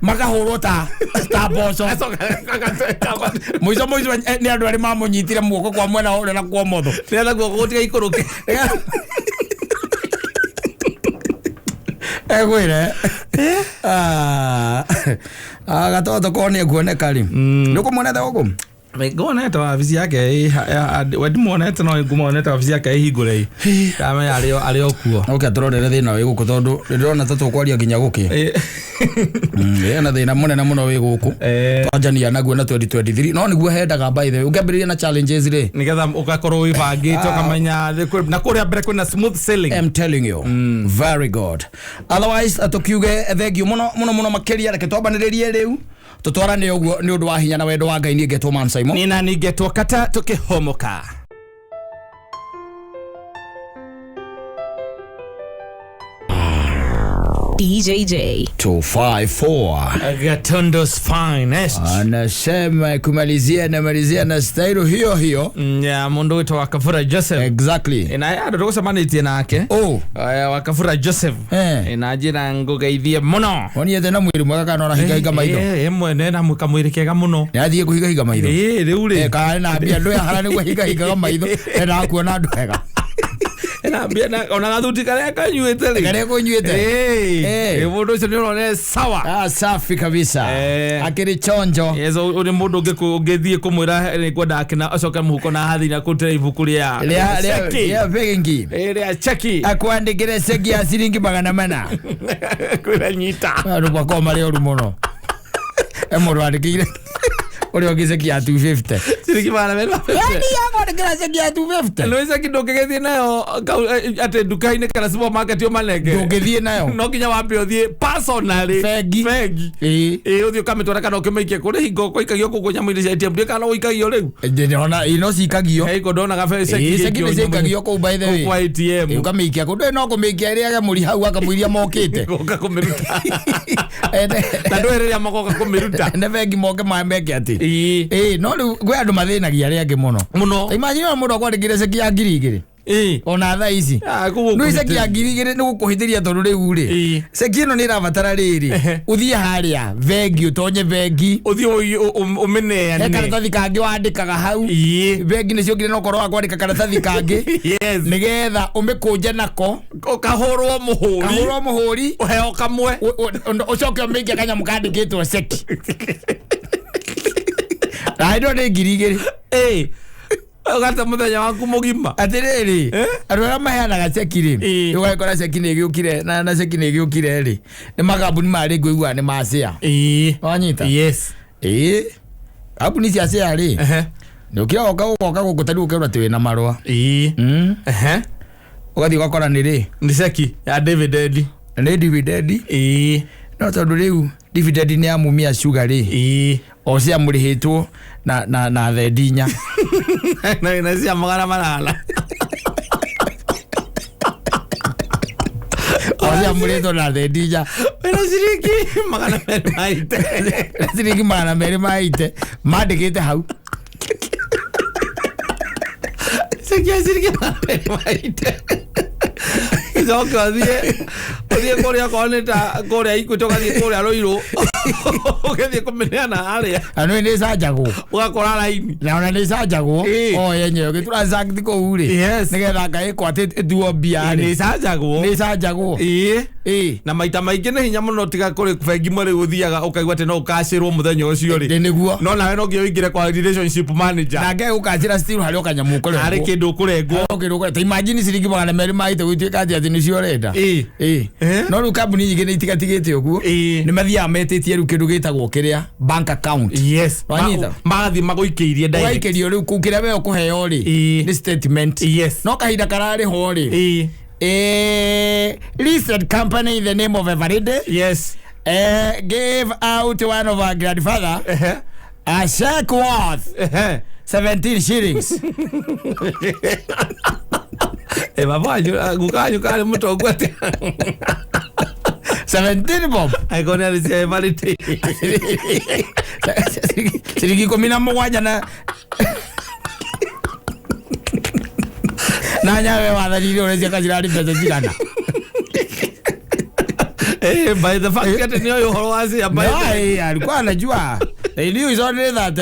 Makahũrwo ta mboco. Mũico mũico nĩ andũ arĩa mamũnyitire muoko kwa mwena ũrĩa na kwa ũmotho. Nĩgetha guoko gũtigaikũrũke. Egwire. Gatoto ko nĩ ekuoneka rĩ. Nĩ ũkũmuonete gũkũ? Nguonete wabici yake we ndimuonete no ngumuonete wabici yake ĩhingũre ndamenya arĩ o kuo. Oke tũrorere thĩna wĩ gũkũ tondũ ndĩrona ta tũkwaria nginya gũkĩ. Ena thĩna mũnene mũno wĩ gũkũ. Twanjania naguo na 2023 no nĩguo hendaga by the way ũngĩambĩrĩria na challenges rĩ. Nĩgetha ũgakorwo wĩbangĩte ũkamenya na kũrĩa mbere kwĩna smooth sailing. I'm telling you. Very good. Otherwise tũkiuge thank you mũno mũno mũno makĩria reke twambanĩrĩrie rĩu. Tutwarane ũguo nĩ ũndũ wa hinya na wendo wa Ngai. Niĩ ngetwo Man Simon. Nĩ na niĩ ngetwo Kata tũkĩhomoka. DJJ. 254 Gatundo's finest. Anasema kumalizia namalizia na stailo hiyo hiyo. Ya mundu witwa Wakafura Joseph. Exactly. Na andu tugucemanĩtie nake. Oh. Wakafura Joseph. Na njĩra ngũgeithie mũno. Woniete na mwĩrĩ mwega kana ũrahingahinga maitho? Mwene na kamwĩrĩ kega mũno. Nĩ athiĩ kũhingahinga maitho? Ĩ rĩu rĩ. Kana na mbia andũ yahara nĩguo ahingahingaga maitho, endaga kuona andũ wega. Na mbia na ona gathuti karĩa kanyuĩte rĩ. Karĩa kũnyuĩte. Ĩ mũndũ ũcio nĩ ũrona sawa. Ah, safi kabisa. Akĩrĩ chonjo. Yes, ũrĩ mũndũ ũngĩthiĩ kũmwĩra nĩ ngwenda akĩna acoke mũhuko na hathi na kũrutĩra ibuku rĩa Rĩa rĩa bengi. Rĩa cheki. Akwandĩkĩre ceki ya ciringi 400. Kwĩra nyita. Andũ makoragwo marĩ oru mũno. E mũndũ wandĩkĩire ũrĩa ũngĩ ceki ya 250. Ciringi 250. Yaani akwandĩkĩra ceki ya 250. Nĩ ceki ndũngĩgĩthiĩ nayo atĩ nduka-inĩ kana supermarket ũmanenge. Ndũngĩthiĩ nayo. No nginya wambe ũthiĩ personally. Bengi. Bengi. Ĩĩ. Ĩĩ ũthiĩ ũkamĩtwara kana ũkĩmĩikie kũrĩ hingo gũikagio kũu nyamũ-inĩ cia ATM ndiũĩ kana gũikagio rĩu. Ndĩrona no cikagio. He hingo ndonaga ceki Ĩĩ, ceki nĩ cikagio kũu by the way. Kwa ATM. Ĩĩ, ũkamĩikia kũu ndũĩ no kũmĩikia ĩrĩage mũri hau akamũiria mokĩte. Goka kũmĩruta. Na ndũĩ rĩrĩa magoka kũmĩruta. Nĩ bengi moke meke atĩ. Ĩĩ. Ĩĩ, no rĩu kwĩ andũ mathĩnagia arĩa angĩ mũno. Mũno. Imagine ona mũndũ akwandĩkĩre ceki ya 2000. Ĩĩ. Ona thaa ici. Ah, kũu Nĩ ceki ya 2000 nĩ gũkũhĩtĩria tondũ rĩu rĩ. Ĩĩ. Ceki ĩno nĩ ĩrabatara rĩrĩ. Ũthiĩ harĩa bengi ũtonye bengi. Ũthiĩ ũmĩneane. He karatathi kangĩ wandĩkaga hau. Ĩĩ. Bengi nĩ ciokire na ũhoro wa kwandĩka karatathi kangĩ. Yes. Nĩgetha ũmĩkũnje nako. Ũkahũrwo mũhũri. Kahũrwo mũhũri. Ũheo kamwe. Ũcoke ũmĩikie kanyamũ kandĩkĩtwo ceki. Na ĩno nĩ 2000. Ĩĩ. Ũgate mũthenya waku mũgima. Atĩrĩrĩ, andũ arĩa maheanaga ceki rĩ, Ĩĩ. ũgagĩkora ceki nĩ ĩgĩũkire na ceki nĩ ĩgĩũkire rĩ, nĩ makambuni marĩ ngũigua nĩ ma share. Ĩĩ. Wanyita? Yes. Ĩĩ. Kambuni cia share rĩ, nĩ ũkĩra woka ũgoka gũkũ ta rĩu ũkerwo atĩ wĩna marũa. Ĩĩ. Ũgathiĩ ũgakora nĩ rĩ? Nĩ ceki ya dividend. Nĩ dividend. Ĩĩ. No tondũ rĩu dividend nĩ ya Mumia Sugar rĩ. Ĩĩ. O cia mũrĩhĩtwo na thendi inya. Na cia 800. O cia mũrĩhĩtwo na thendi inya. Wĩna ciringi 280. Ciringi 280 mandĩkĩte hau. Ceki ya ciringi 280. Ũcoke ũthiĩ kũrĩa okorwo nĩ ta kũrĩa Equity ũgathiĩ kũrĩa Ruiru ũgĩthiĩ kũmĩneana harĩa. Na nĩ ĩcanjagwo. Ũgakora raini. Na ona nĩ ĩcanjagwo. O yenyewe ũgĩtura exact kũu rĩ. Yes. Nĩgetha ngaĩkwo atĩ ĩtuo mbia rĩ. Nĩ ĩcanjagwo. Nĩ ĩcanjagwo. Ĩĩ. Ĩĩ. Na maita maingĩ nĩ hinya mũno tiga kũrĩ bengi mwe rĩu ũthiaga ũkaigua atĩ no ũkacĩrwo mũthenya ũcio rĩ. Ĩ nĩguo. No nawe no nginya ũingĩre kwa relationship manager. Na ngegũkacĩra still harĩ o kanyamũ ũkũrengwo. Harĩ kĩndũ ũkũrengwo. Harĩ kĩndũ ũkũrengwo. Ta imagine ciringi 280 gũtuĩka atĩ nĩcio ũrenda. Ĩĩ. Ĩĩ. No rĩu kambuni nyingĩ nĩ itigatigĩte ũguo. Ĩĩ. Nĩ mathiaga metĩtie rĩu kĩndũ gĩtagwo kĩrĩa bank account. Yes. Wanyita? Magathiĩ magũikĩirie direct. Ũgaikĩrio rĩu kũu kĩrĩa we ũkũheo rĩ. Ĩĩ. Nĩ statement. Yes. No kahinda kararĩhwo rĩ. Ĩĩ. Listed company in the name of Eveready. Yes. Gave out one of our grandfather a check worth 17 shillings. Baba wanyu guka wanyu karĩ mũtongu atĩa? 17 bob. Angĩkorwo nĩ arĩ cia Eveready. Ciringi 17 na nyawe wathanire ũrĩa ciaka cirarĩ mbeca cigana. By the fact atĩ nĩ oĩ ũhoro wa cia by the No, alikuwa anajua. They knew is only that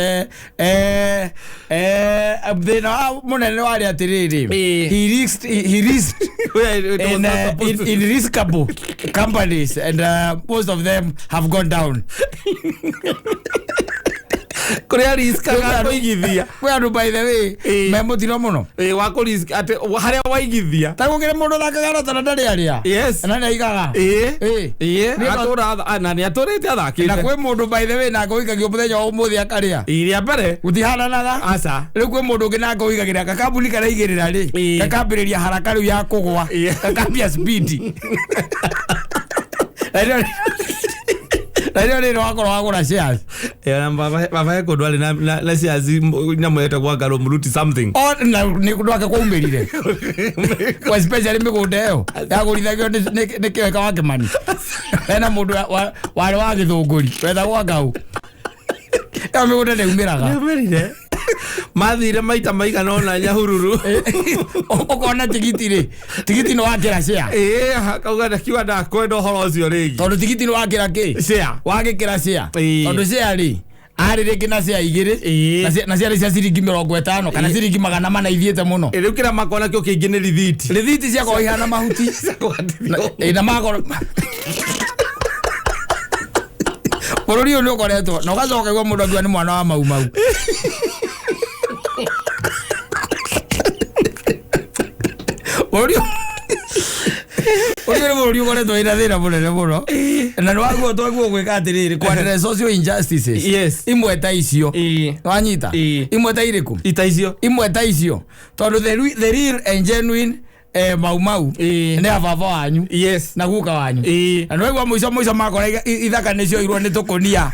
thĩna wa mũnene warĩ atĩrĩrĩ. He risked in riskable companies and most of them have gone down. Kũrĩa riskaga kũigithia. Kwĩ andũ by the way me mũtino mũno. Wa kũ atĩ harĩa waigithia. Ta gũkĩrĩ mũndũ ũthakaga lotto na ndarĩ arĩa. Yes. Na nĩ aigaga. Ĩĩ. Ĩĩ. Ĩĩ. Atũra na nĩ atũrĩte athakĩte. Na kwĩ mũndũ by the way nake ũikagio mũthenya wa ũmũthĩ akarĩa. Ĩĩ rĩa mbere. Gũtihananaga. Aca. Rĩu kwĩ mũndũ ũngĩ nake ũigagĩrĩra gakambuni karaigĩrĩra rĩ. Gakambĩrĩria haraka rĩu ya kũgwa. Gakambia speed. Na rĩo rĩrĩ wakorwo wagũra shares. Na baba he kũndũ arĩ na shares nyamũ ĩtagwo Ngaro Mũruti something. O na nĩ kũndũ ake kwaumĩrire. Kwa especially mĩgũnda ĩyo yagũrithagio nĩ kĩweka wa Kĩmani. Hena mũndũ warĩ wa Gĩthũngũri wetagwo Ngau. Ĩyo mĩgũnda ndĩumĩraga. Nĩumĩrire. Mathire maita maigana ũna Nyahururu. Ũkona tigiti rĩ, tigiti nĩ wakĩra share. Ĩĩ, akauga ndakiuga ndakwenda ũhoro ũcio rĩngĩ. Tondũ tigiti nĩ wakĩra kĩ? Share. Wagĩkĩra share. Ĩĩ. Tondũ share rĩ, arĩ rĩngĩ na share igĩrĩ. Ĩĩ. Na ciarĩ cia ciringi 50 kana Ĩĩ. ciringi 400 ithiĩte mũno. Ĩ, rĩu kĩrĩa makona kĩo kĩingĩ nĩ rithiti. Rĩthiti ciakorwo ihana mahuti. Kũgatithio. Ĩ, na magoro bũrũri ũyũ nĩ ũkoretwo na ũgacoka igua mũndũ akiuga nĩ mwana wa Mau Mau. Bũrũri ũyũ nĩ bũrũri ũkoretwo wĩna thĩna mũnene mũno na nĩ waguo twaguo gwĩka atĩrĩrĩ kwarĩra social injustices. Yes. Imwe ta icio. Ĩĩ. Wanyita. Ĩĩ. Imwe ta irĩkũ? Ita icio. Imwe ta icio tondũ the real and genuine Mau Mau Ĩĩ. nĩ a baba wanyu Yes. na guka wanyu. Ĩĩ. Na nĩwaigua mũico mũico makora ithaka nĩcio irwo nĩ tũkũnia.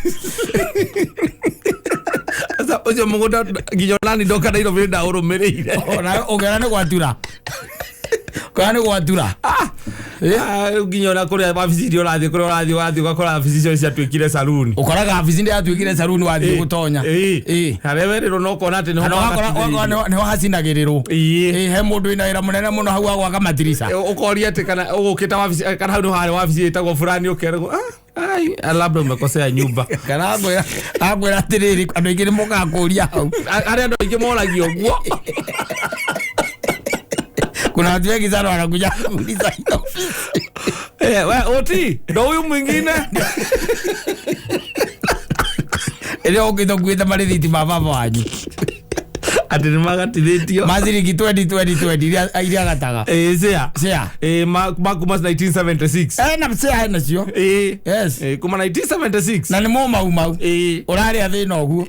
Sasa ũcio mũgũnda nginya onani ndoka Nairobi nĩ ndaũrũmĩrĩire. Ona ũngĩona nĩ gwatura, ũngĩona nĩ gwatura. Ah, rĩu nginya ona kũrĩa wabici iria ũrathiĩ, kũrĩa ũrathiĩ ũgathiĩ ũgakora wabici icio ciatuĩkire saruni. Ũkoraga wabici ndĩ yatuĩkire saruni wathiĩ gũtonya. Ĩĩ. Ĩĩ. Harĩa werĩrwo no ũkona atĩ nĩho Kana ũgakora magatithĩirio. ũgakora nĩho hacinagĩrĩrwo. Ĩĩ. Ĩĩ, he mũndũ wĩna wĩra mũnene mũno hau wa gwaka matirica. Ũkoria atĩ kana ũgũkĩte wabici, kana hau nĩho harĩ wabici ĩtagwo fulani, ũkerwo "Ah, ai, labda umekosea nyumba." Kana akwĩra atĩrĩrĩ, andũ aingĩ nĩ mokaga kũria hau. Harĩa andũ aingĩ moragio ũguo. Kuna watu wengi sana wanakuja kuuliza hii ofisi. Eh, we oti ndo huyu mwingine. Ĩrĩa ũkĩte ũkuĩte marĩthiti ma baba wanyu Atĩ nĩ magatithĩtio. Ma ciringi 20 20 20 iria agataga. Ĩĩ, share. Share. Ĩĩ, ma kuma 1976. Ena share ena cio. Ĩĩ. Yes. Ĩĩ, kuma 1976. Na nĩ mo Mau Mau. Ĩĩ. Ũrarĩa thĩna ũguo.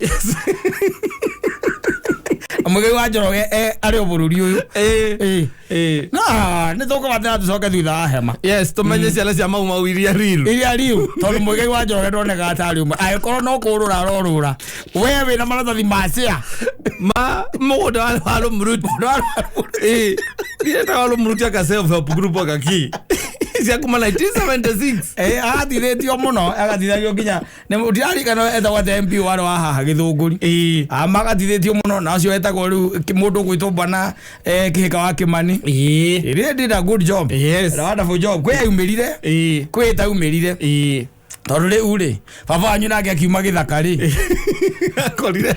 Mũigai wa Njoroge arĩ o bũrũri ũyũ. Ĩĩ. Ĩĩ. Ĩĩ. Na nĩ tũkũbatara tũcoke thutha wa hema. Yes, tũmenye ciana cia Mau Mau iria real. Iria riu tondũ Mũigai wa Njoroge ndonekaga tarĩ ũmwe angĩkorwo no kũrũra arorũra we wĩna maratathi ma share. Ma mũgũnda wa Rũmuruti. Ĩĩ. Ndiretaga Rũmuruti aka self help group aka kĩ. Cia kuma 1976. Eh, agatithĩtio mũno, agatithagio nginya ndirarikana etagwo atĩa MP warĩ wa haha Gĩthũngũri. Ĩĩ. Magathithĩtio mũno na acio etagwo rĩu mũndũ ũgwĩtwo bwana Kĩhĩka wa Kĩmani. Ĩĩ. He really did a good job. Yes. A wonderful job. Kwĩ yaumĩrire, Ĩĩ. kwĩ ĩtaumĩrire. Ĩĩ. Tondũ rĩu rĩ, baba wanyu nake akiuma gĩthaka rĩ, Akorire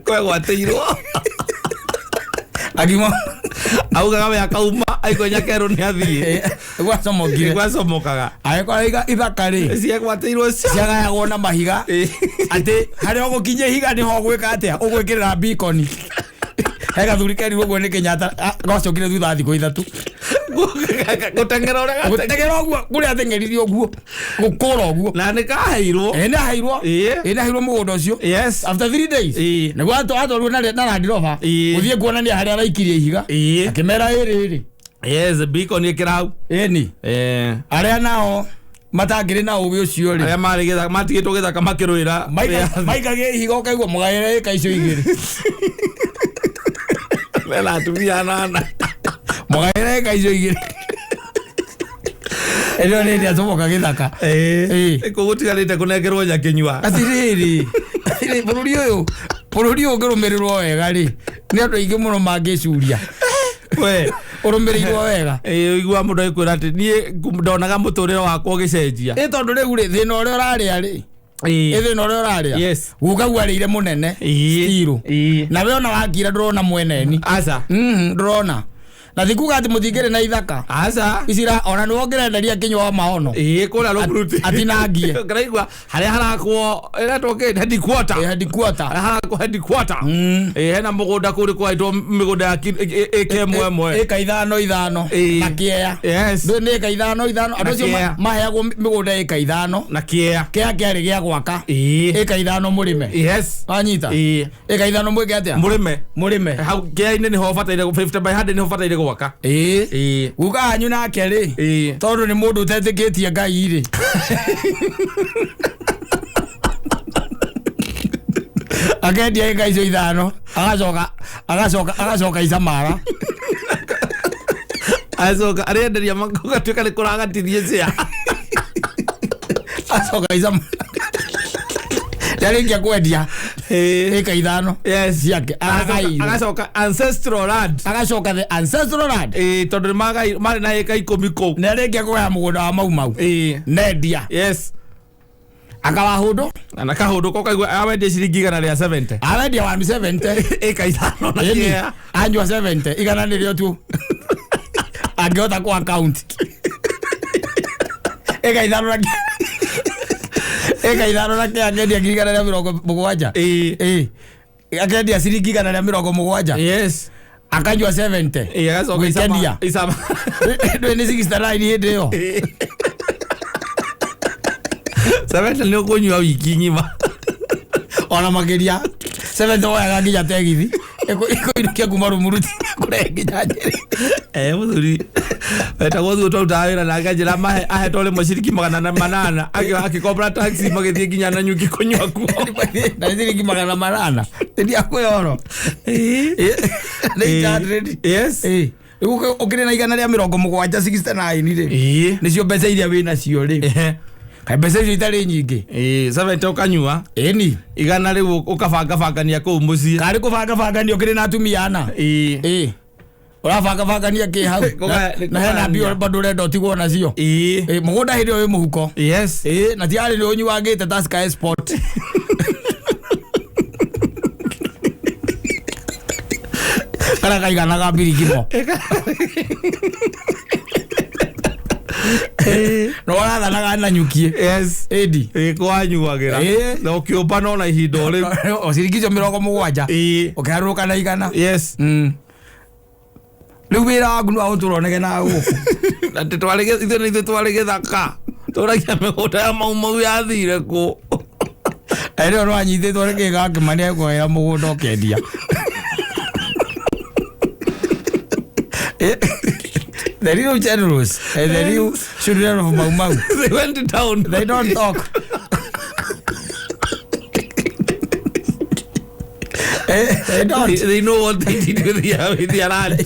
kwegwatĩirwo. Akiuma Augaga we akauma aigua nyakerwo nĩ athiĩ. gwacomokire. Gwacomokaga. Agĩkora ithaka rĩ Ciegwatĩirwo cio. ciagayagwo na mahiga. Ĩĩ. Atĩ harĩa ũgũkinyia ihiga nĩho ũgwĩka atĩa, ũgwĩkĩrĩra beacon. He gathuri kerirwo ũguo nĩ Kenyatta, gacokire thutha wa thikũ 3. Gũteng'era ũrĩa gateng'era. Gũteng'era ũguo kũrĩa ateng'erire ũguo gũkũra ũguo. Na nĩ kaheirwo. Ĩ nĩ aheirwo. Ĩĩ. Ĩ nĩ aheirwo mũgũnda ũcio. Yes. After 3 days. Ĩĩ. Nĩguo atwarirwo na Land Rover. Ĩĩ. Gũthiĩ kuonania harĩa araikirie ihiga. Ĩĩ. Akĩmera ĩrĩ ĩrĩ. Yes, beacon ĩkĩra hau. Ĩni. Eh. Arĩa nao matangĩrĩ na ũgĩ ũcio rĩ. Arĩa marĩ gĩthaka matigĩtwo gĩthaka makĩrũĩra. Maikagia ihiga ũkaigua mũgaĩre ĩka icio igĩrĩ. Mena atumia anana. Mũgaĩre ĩka icio igĩrĩ. Ĩno nĩ ĩrĩa acomoka gĩthaka. Ĩĩ. Ĩĩ. Kũgũtigarĩte kũnengerwo nyakĩnyua. Atĩrĩrĩ, atĩrĩrĩ, bũrũri ũyũ ũngĩrũmĩrĩrwo wega rĩ, nĩ andũ aingĩ mũno mangĩcuria. We. Ũrũmĩrĩirwo wega. Ĩĩ, ũiguaga mũndũ agĩkwĩra atĩ niĩ ndonaga mũtũrĩre wakwa ũgĩcenjia. Ĩ tondũ rĩu rĩ, thĩna ũrĩa ũrarĩa rĩ, ĩ thĩna ũrĩa ũrarĩa. Yes. Guka guo arĩire mũnene. Ĩĩ. Stiru. Ĩĩ. Na we ona wakira ndũrona mweneni. Aca. Ndũrona. Na ti kuga atĩ mũtingĩrĩ na ithaka. Aca. Icira ona nĩ wongerenderia kĩnyua wa maono. Ĩĩ, kũrĩa Rũmuruti. Atinangie. Ngĩraigua harĩa harakwo ĩretwo kĩ headquarter. Ĩ headquarter. Harĩa harakwo headquarter. Ĩĩ, hena mũgũnda kũu nĩ kwaĩtwo mĩgũnda ya ĩka ĩmwe ĩmwe. Ĩka 5 5 Ĩĩ. na kĩea. Yes. Ndũ nĩ ĩka 5 5 andũ Na acio kĩea. maheagwo mĩgũnda ĩka 5. Na kĩea. Kĩea kĩarĩ gĩa gwaka. Ĩĩ. Ĩka 5 mũrĩme. Yes. Wanyita. Ĩĩ. Ĩka 5 mwĩke atĩa? Mũrĩme. Mũrĩme. Hau kĩea-inĩ nĩho ũbataire 50 by 100 nĩho ũbataire gwaka. Ĩĩ. Ĩĩ. Guka wanyu nake rĩ, Ĩĩ. tondũ nĩ mũndũ ũtetĩkĩtie Ngai rĩ, akendia ĩka icio 5 agacoka icamara. Acoka arenderia gũgatuĩka nĩ kũragatithie cia. Acoka icama nĩarĩkia kwendia ĩka 5 Yes. ciake agairwo. Agacoka ancestral land. Agacoka the ancestral land. Ĩĩ, tondũ nĩ marĩ na ĩka 10 kũu. Nĩarĩkia kũgaya mũgũnda wa Mau Mau Ĩĩ. nendia Yes. akawahũndũ. Na kahũndũ ko kaigua awendia ciringi 170. Awendia 170. Ĩka 5 na Ĩni, kĩea. anyua 70 igana nĩrĩo tu angĩhota kũ account ĩka 5 na ĩka 5 na kĩa akendia 170,000. Ĩĩ. Ĩĩ, akendia ciringi 170. Yes. Akanyua 70. Ĩĩ, agacoka Gwĩkenia. icama. Ndũĩ nĩ 69 hĩndĩ ĩyo. 70 nĩ ũkũnyua wiki ng'ima. Ona makĩria 70 woyaga nginya tegithi ĩkũinũkia kuma Rumuruti kũrehe nginya Nyĩrĩ. Eh, mũthuri wetagwo thuo twarutaga wĩra nake anjĩra mahe ahetwo rĩmwe ciringi 800 akĩkombora taxi magĩthiĩ nginya Nanyuki kũnyua kuo. Na nĩ ciringi 800 nĩndiakũhe ũhoro. Nĩ 800. Yes. Ĩĩ, rĩu ũkĩrĩ na 170 69 rĩ, Ĩĩ. nĩcio mbeca iria wĩ nacio rĩ. Ehe. Kaĩ mbeca icio itarĩ nyingĩ? Ĩĩ, 70 ũkanyua. Ĩni. 100 rĩu ũkabangabangania kũu mũciĩ. Karĩ kũbangabangania ũkĩrĩ na atumia ana. Ĩĩ. Ĩĩ, ũrabangabangania kĩ hau? Na hena mbia bado ũrenda ũtigwo nacio. Ĩĩ. Ĩĩ, mũgũnda hĩndĩ ĩyo wĩ mũhuko. Yes. Ĩĩ, na tiarĩ nĩ ũnyuangĩte ta Sky Sport. Karĩa kaiganaga mbirigimo no ũrathanaga na nyukie. Yes. Ĩndi. Ĩĩ, kwanyuagĩra. Ĩĩ. Na ũkĩũmba no na ihinda o rĩu. O ciringi icio 70 Ĩĩ. ũkĩharũrũka na 100. Yes. Rĩu wĩra waku nĩ wa gũtũra ũnegenaga gũkũ. Atĩ twarĩ ithuĩ nĩ ithuĩ twarĩ gĩthaka tũragia mĩgũnda ya Mau Mau yathire kũ. Ĩrĩo nĩwanyitĩtwo nĩ kĩga Kĩmani agĩkũgaĩra mũgũnda ũkendia. The real generals and the real children of Mau Mau, They went down. they don't talk. They don't. They know what they did with their land.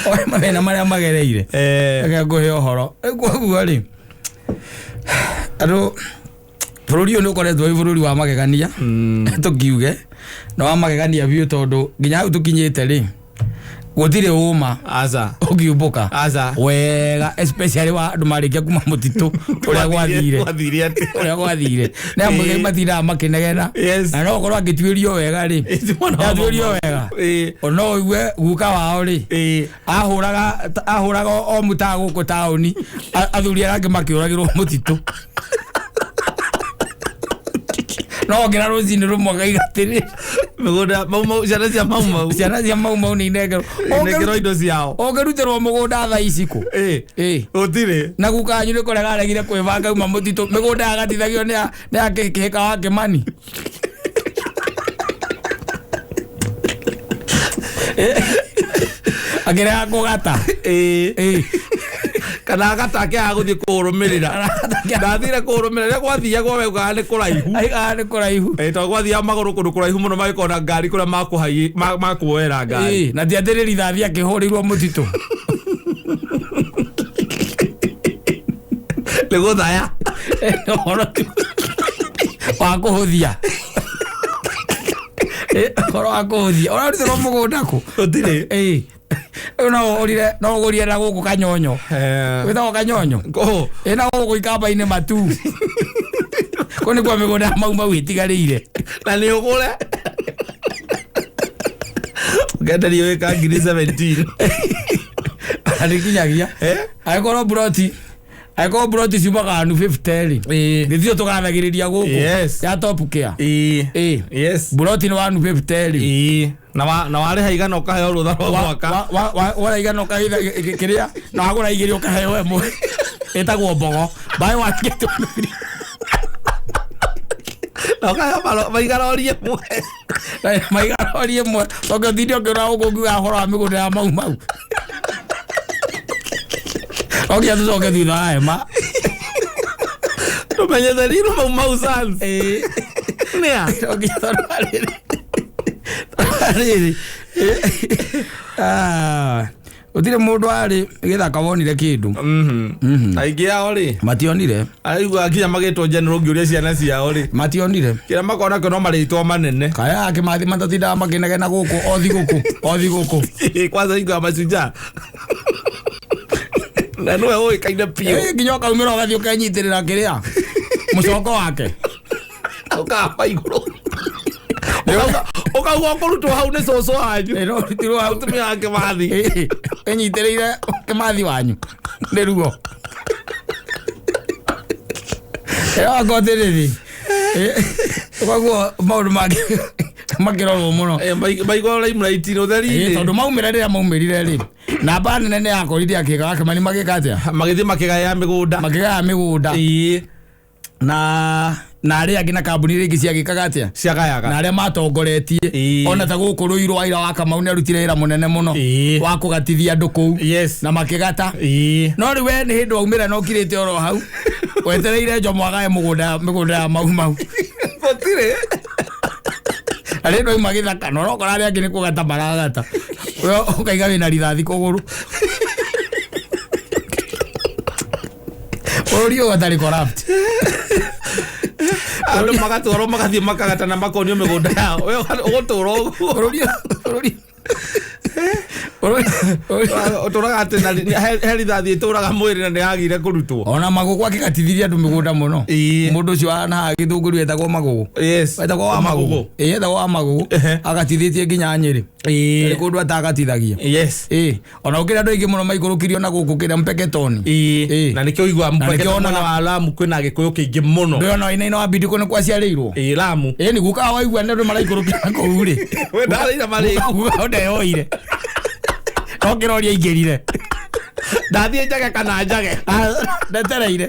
Oe mathĩna marĩa magereire. Eh. Reke ngũhe ũhoro. Rĩu koguo rĩ, andũ bũrũri ũyũ nĩ ũkoretwo wĩ bũrũri wa magegania, tũkiuge na wa magegania biũ, tondũ nginya hau tũkinyĩte rĩ, gũtirĩ ũma Aca. ũngiumbũka Aca. wega, especially wa andũ marĩkia kuma mũtitũ ũrĩa gwathire. Gwathire atĩa? Ũrĩa gwathire nĩ amwe Ĩĩ. matindaga makĩnegena. Yes. Na no ũkorwo angĩtuĩrio wega rĩ, Ĩĩ, mwana wa atuĩrio mama. wega, Ĩĩ. no ũigue guka wao rĩ Ĩĩ. ahũraga o mũtaa gũkũ taũni, athuri arĩa angĩ makĩũragĩrwo mũtitũ, no okĩra rũcinĩ rũmwe akaiga atĩrĩ, Mĩgũnda Mau Mau, ciana cia Mau Mau. Ciana cia Mau Mau nĩ inengerwo. Inengerwo indo ciao. Ũngĩrutĩrwo mũgũnda thaa ici kũ? Ĩĩ. Ĩĩ. Gũtirĩ. Na guka wanyu nĩ kũrega aregire kwĩbanga uma mũtitũ, mĩgũnda yagatithagio nĩ a kĩhĩka wa Kĩmani. Akĩrega kũgata. Ĩĩ. Ĩĩ. Kana agatake agũthiĩ kũrũmĩrĩra. Ndathire kũrũmĩrĩra rĩrĩa gwathiagwo we ugaga nĩ kũraihu. Aigaga nĩ kũraihu. Ĩĩ, tondũ gwathiaga magũrũ kũndũ kũraihu mũno magĩkorwo na ngari kũrĩa makuoera ngari. Ĩĩ, na ti atĩ nĩ rithathi akĩhũrĩirwo mũtitũ. Nĩ gũthaya. Ũhoro tu wa kũhũthia. Ĩĩ, ũhoro wa kũhũthia ũrarutĩrwo mũgũnda kũ? Gũtirĩ. Ĩĩ, rĩu no ũgũrire, no ũgũrire na gũkũ kanyonyo. Eh. Wĩtagwo kanyonyo. Kũ? Ĩ, na gũkũ ikamba-inĩ matu kũ nĩkuo mĩgũnda ya Mau Mau ĩtigarĩire. Na nĩ ũgũre. Ũkenderio ĩka ngiri 17. Nĩ kinyagia Eh? angĩkorwo mburoti ciumaga nu 50 rĩ, Ĩĩ. gĩthio tũgathagĩrĩria gũkũ Yes. ya top care. Ĩĩ. Ĩĩ. Yes. Mburoti nĩ wanu 50 rĩ. Ĩĩ. Na warĩha igana ũkaheo rũtha rwa gwaka. Wora igana ũkahitha kĩrĩa na wagũra igĩrĩ ũkaheo ĩmwe ĩtagwo mbogo mbaĩ wakĩtwo. Na ũkaheo maigarori ĩmwe. Maigarori ĩmwe tondũ ũtinde ũkĩũra gũkũ ũkiuga ũhoro wa mĩgũnda ya Mau Mau, no nginya tũcoke thutha wa hema. Tũmenye the real Mau Mau sons. Ĩĩ. Nĩa? No nginya tondũ rĩrĩ. Ah, Gũtirĩ mũndũ arĩ gĩthaka wonire kĩndũ. Aingĩ ao rĩ Mationire. Araigua nginya magĩtwo general ngĩũria ciana ciao rĩ Mationire. kĩrĩa makona kĩo no marĩtwa manene. Kaya Kĩmathi matatindaga makĩnegena gũkũ o thigũkũ o thigũkũ. Kwanza hingo ya mashujaa na nĩwe ũĩkaine biũ. Nginya ũkaumĩra ũgathiĩ ũkenyitĩrĩra kĩrĩa mũcongo wake. Ũkahamba igũrũ ũkauga ũkũrutwo hau nĩ cũcũ wanyu. Ĩ, no ũrutirwo hau. Mũtumia wa Kĩmathi. Ĩ, ĩnyitĩrĩire Kĩmathi wanyu nĩ ruo. Ĩyo koguo maũndũ mangĩ makĩrorwo mũno. Maigua limelight Ĩ, ũtheri-inĩ. Tondũ maumĩra rĩrĩa maumĩrire rĩ namba nene nĩ yakorire akĩga wa Kĩmani magĩka atĩa? Magĩthiĩ makĩgaya mĩgũnda. Makĩgaya mĩgũnda. Ĩĩ. Na arĩa angĩ na kambuni iria ingĩ ciagĩkaga atĩa? Ciagayaga. Na arĩa matongoretie. Ĩĩ. Ona ta gũkũ Rũirũ Waira wa Kamau nĩ arutire wĩra mũnene mũno Ĩĩ. wa kũgatithia andũ kũu. Yes. Na makĩgata. Ĩĩ. No rĩu we nĩ hĩndĩ waumĩra na ũkirĩte oro hau wetereire Njomo agae mũgũnda mĩgũnda ya Mau Mau. Gũtirĩ. Na rĩndũ auma gĩthaka na ũrokora arĩa angĩ nĩ kũgata maragata. We ũkaiga wĩna rithathi kũgũrũ. Bũrũri ũyũ ũtarĩ corrupt. Andũ magatwarwo magathiĩ makagata na makonio mĩgũnda yao. We ũgũtũra ũguo. Bũrũri bũrũri bũrũri Ũtũraga atĩ na he rithathi ĩtũraga mwĩrĩ na nĩ yagire kũrutwo. Ona Magũgũ akĩgatithirie andũ mĩgũnda mũno. Ĩĩ. Mũndũ ũcio wa na haha Gĩthũngũri wetagwo Magũgũ. Yes. Wetagwo wa Magũgũ. Ĩĩ etagwo wa Magũgũ. Ehe. Agatithĩtie nginya Nyĩrĩ. Ĩĩ. Nĩ kũndũ atagatithagia. Yes. Ĩĩ. Ona gũkĩrĩ andũ aingĩ mũno maikũrũkirio na gũkũ kĩrĩa Mpeketoni. Ĩĩ. Ĩĩ. Na nĩkĩo ũiguaga Na nĩkĩo Mpeketoni onaga- mwena wa Lamu kwĩna Gĩkũyũ kĩingĩ mũno. Ndũĩ ona Wainaina wa Bidiko nĩ kwaciarĩirwo. Ĩĩ Lamu. Ĩĩ nĩ guka waigua nĩ andũ maraikũrũkira kũu rĩ. We ndarĩire marĩgu. Guka ndeyoire. No kĩroria aingĩrire. Ndathiĩ njage kana njage. Ndetereire.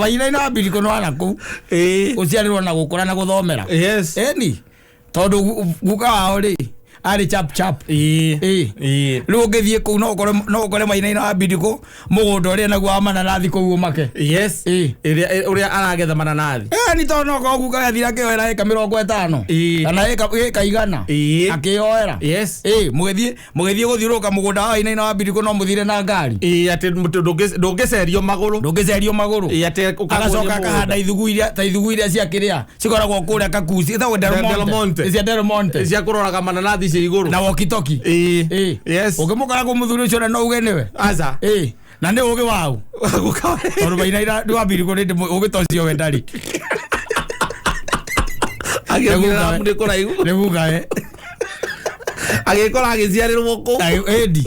Wainaina wa Bidiko nĩ wana kũu. Ĩĩ. Gũciarĩrwo na gũkũra na gũthomera. Yes. Ĩni tondũ guka wao rĩ arĩ chap chap. Ĩĩ. Ĩĩ. Ĩĩ. Rĩu ũngĩthiĩ kũu no ũkore Wainaina wa Bidiko mũgũnda ũrĩa naguo wa mananathi kũu ũmake. Yes. Ĩĩ. Ĩrĩa ũrĩa aragetha mananathi. Ĩĩ nĩ tondũ no korwo guka athire akĩoera ĩka 50. Ĩĩ. Kana ĩka 100. Ĩĩ. Akĩoera. Yes. Ĩĩ mũgĩthiĩ gũthiũrũrũka mũgũnda wa Wainaina wa Bidiko no mũthire na ngari. Ĩĩ atĩ ndũngĩcerio magũrũ. Ndũngĩcerio magũrũ. Ĩĩ atĩ ũkagwo nĩ Agacoka mũgũnda. akahanda ithugu iria ta ithugu iria cia kĩrĩa cikoragwo kũrĩa Kakuci ĩtagwo Del Del Monte. Monte. Cia Del Monte. Cia kũroraga mananathi cia igũrũ. Na walkie talkie. Ĩĩ. Ĩĩ. Yes. Ũngĩmũkora kũ mũthuri ũcio na no uge nĩwe. Aca. Ĩĩ. Na nĩ ũgĩ wau. Guka Tondũ Wainaina wa Bidiko nĩ ũgĩ ta ũcio we ndarĩ. agĩthiĩ Lamu nĩ kũraihu. Nĩ gukawe. Agĩkora agĩciarĩrwo kũu. Ĩndi.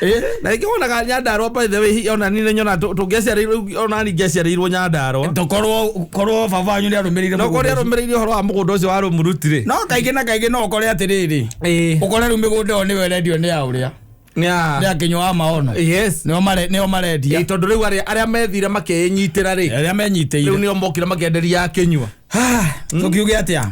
Ĩĩ. Na nĩkĩo wonaga Nyandarua by the way ona niĩ nĩ nyona tũngĩaciarĩirwo ona niĩ ngĩaciarĩirwo Nyandarua. Tokorwo korwo baba wanyu nĩ arũmĩrĩire No korwo mũgũnda ũcio. arũmĩrĩire ũhoro wa mũgũnda ũcio wa Rũmuruti rĩ. No kaingĩ na kaingĩ no ũkore atĩrĩrĩ. Ĩĩ. Ũkore rĩu mĩgũnda ĩyo nĩwe ĩrendio nĩ ya ũrĩa. Nĩ a. Nĩ akĩnyua wa maono. Yes. Nĩo marendia. Ĩĩ tondũ rĩu arĩa methire makĩĩnyitĩra rĩ. Arĩa Rĩu menyitĩire. nĩo mokire makĩenderia akĩnyua. Tũkiuge atĩa?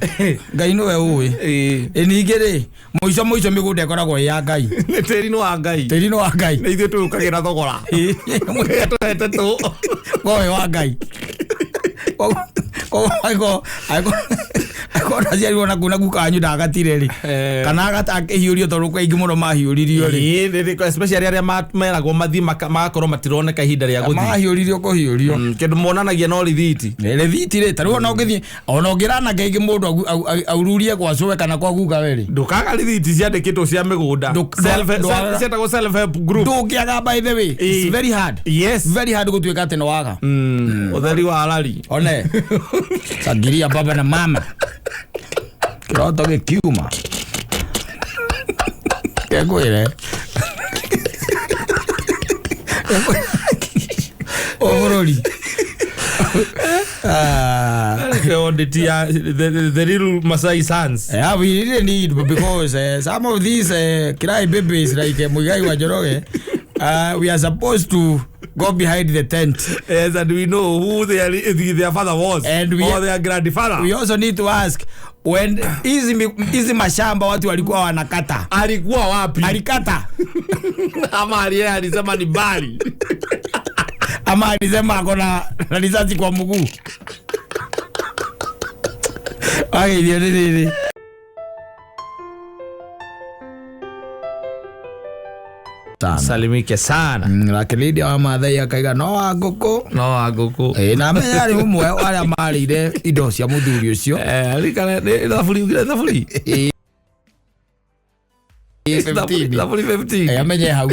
Ngai nĩwe ũĩ. Ĩĩ. Ĩ ningĩ rĩ mũico mũico mĩgũnda ĩkoragwo ĩ ya Ngai. Nĩ tĩri nĩ wa Ngai. Tĩri nĩ wa Ngai. Nĩ ithuĩ tũyũkagĩra thogora. Ĩ. Tũhete tũ. Kowe wa Ngai. Koguo angĩkorwo ndaciarirwo na kũu na guka wanyu ndagatire rĩ. Eh. Kana agata akĩhiũrio tondũ kwĩ aingĩ mũno mahiũririo rĩ. Ĩĩ, especially arĩa meragwo mathiĩ magakorwo matironeka ihinda rĩa gũthiĩ. Mahiũririo kũhiũrio. Kĩndũ monanagia no rithiti. Rĩthiti rĩ ta rĩu ona ũngĩthiĩ ona ũngĩrana kaingĩ mũndũ aururie gwa cũwe kana kwa guka we rĩ. Ndũkaga rithiti ciandĩkĩtwo cia mĩgũnda. Ciĩtagwo self help group. Ndũngĩaga by the way. It's Ĩĩ. very hard. Yes. Very hard gũtuĩka atĩ nĩ waga. Ũtheri wa rari. One. Sangiria baba na mama. Kĩroto gĩkiuma. Kengwĩre. O bũrũri. Audit ya the real Masai sons. Yeah, we really need because some of these cry babies like Muigai wa Njoroge, we are supposed to go behind the tent. Yes, and we know who their father was And or their grandfather. We also need to ask when hizi mashamba watu walikuwa wanakata. Alikuwa wapi? Alikata. Ama alisema ni bali. Ama alisema ako na risasi kwa mguu. Ai, ndio nini. Sana. Salimike sana. Nake Lydia wa Mathai akaiga no wa ngũkũ. No wa ngũkũ. Ĩ, na amenya arĩ ũmwe wa arĩa marĩire indo cia mũthuri ũcio. Eh, aririkana nĩ thaburi ugire thaburi. Ĩ, 15. Thaburi 15. Ĩ, amenye hau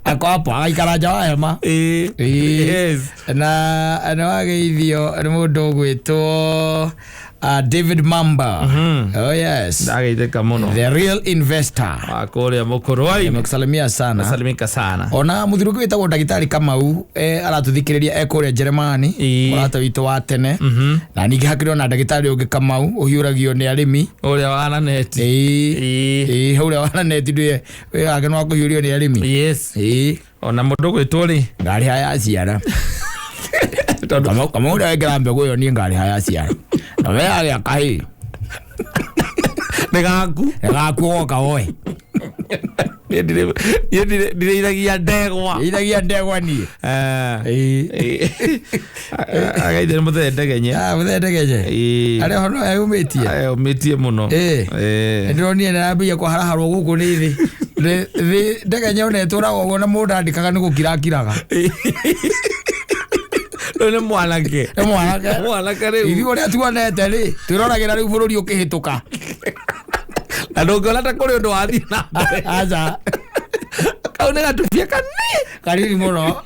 ako hapo agaikara nja wa hema. Ĩ. Ĩ. Yes. Na nĩ wageithio nĩ mũndũ ũgwĩtwo David Mamba. Oh yes, Ndageithĩka mũno. the real investor. Wa kũrĩa mũkũrwa-inĩ. Nimekusalimia sana. Salimika sana. Ona mũthuri ũngĩ wĩtagwo ndagĩtarĩ Kamau aratũthikĩrĩria e kũrĩa Jeremani. Ĩĩ. Mũrata witũ wa tene. Na ningĩ hakĩrĩ ona ndagĩtarĩ ũngĩ Kamau ũhiũragio nĩ arĩmi. Ũrĩa wa Naneti. Ĩĩ. Ĩĩ. Ĩĩ, hau ũrĩa wa Naneti ndũye wĩ wake nĩ wa kũhiũrio nĩ arĩmi. Yes. Ĩĩ. Ona mũndũ gwĩtwo rĩ. Ngarĩha ya ciara. Tondũ Kamau ũrĩa wekĩra mbegũ ĩyo niĩ ngarĩha ya ciara na we arĩa kahĩĩ. Nĩ gaku. Gaku woka woe. Niĩ ndirĩithagia ndegwa. Ithagia ndegwa niĩ. Eh. Ĩĩ. Agaithe nĩ mũthee ndegenye. Ah, mũthee ndegenye. Ĩĩ. Arĩa hono eyumĩtie. Eyũmĩtie mũno. Ĩĩ. Ĩĩ. Ndĩronire nĩarambĩrĩria kũharaharwo gũkũ nĩ thĩ. Thĩ ndegenye ona ĩtũraga ũguo na mũndũ andĩkaga nĩ gũkirakiraga. Rĩu nĩ mwanake. Nĩ mwanake. Mwanake rĩu. Ithuĩ ũrĩa tuonete rĩ, twĩroragĩra rĩu bũrũri ũkĩhĩtũka. Na ndũngĩona ta kũrĩ ũndũ wathiĩ na mbere. Aca. Kau nĩ gatubia kanini. Kanini mũno.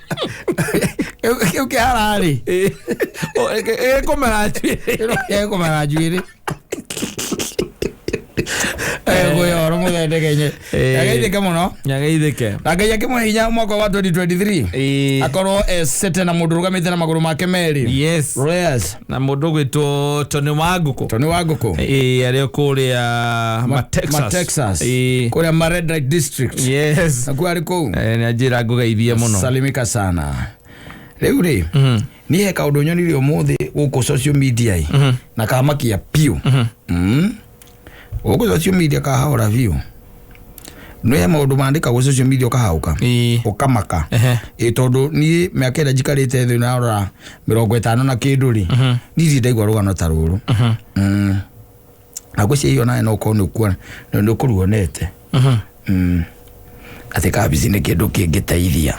Kĩu kĩhara rĩ. Ĩĩ. Ĩkũmera njuĩrĩ. Ĩkũmera njuĩrĩ. Kwĩyoro mũthee ndegenye. Ĩĩ. Ageithĩke mũno. Nyageithĩke. Na Ngai akĩmũhe hinya mwaka wa 2023. Ĩĩ. Akorwo esete na mũndũ ũrũgamĩte na magũrũ make merĩ. Yes. Yes. Na mũndũ ũgwĩtwo Tony wa ngũkũ. Tony wa ngũkũ. Ĩĩ, arĩ o kũrĩa ma Texas. Ma Texas. Ĩĩ. Kũrĩa ma Red Light District. Yes. Nakuo arĩ kũu. Eh, nĩ anjĩra ngũgeithie mũno. Salimika sana. Rĩu rĩ, niĩ he kaũndũ nyonire ũmũthĩ gũkũ social media ĩ, na kamakia piũ. Gũkũ social media kahahũra biũ. Nĩ he maũndũ mandĩkagwo social media ũkahauka. Ĩĩ. Ũkamaka. Ehe. Ĩ, tondũ niĩ mĩaka ĩrĩa njikarĩte thĩ narora 50 na kĩndũ rĩ, niĩ ndirĩ ndaigua rũgano ta rũrũ. Na ngwĩciria iyo nawe no ũkorwo nĩ ũkuona nĩ ũkũruonete. Atĩ kabici nĩ kĩndũ kĩngĩteithia.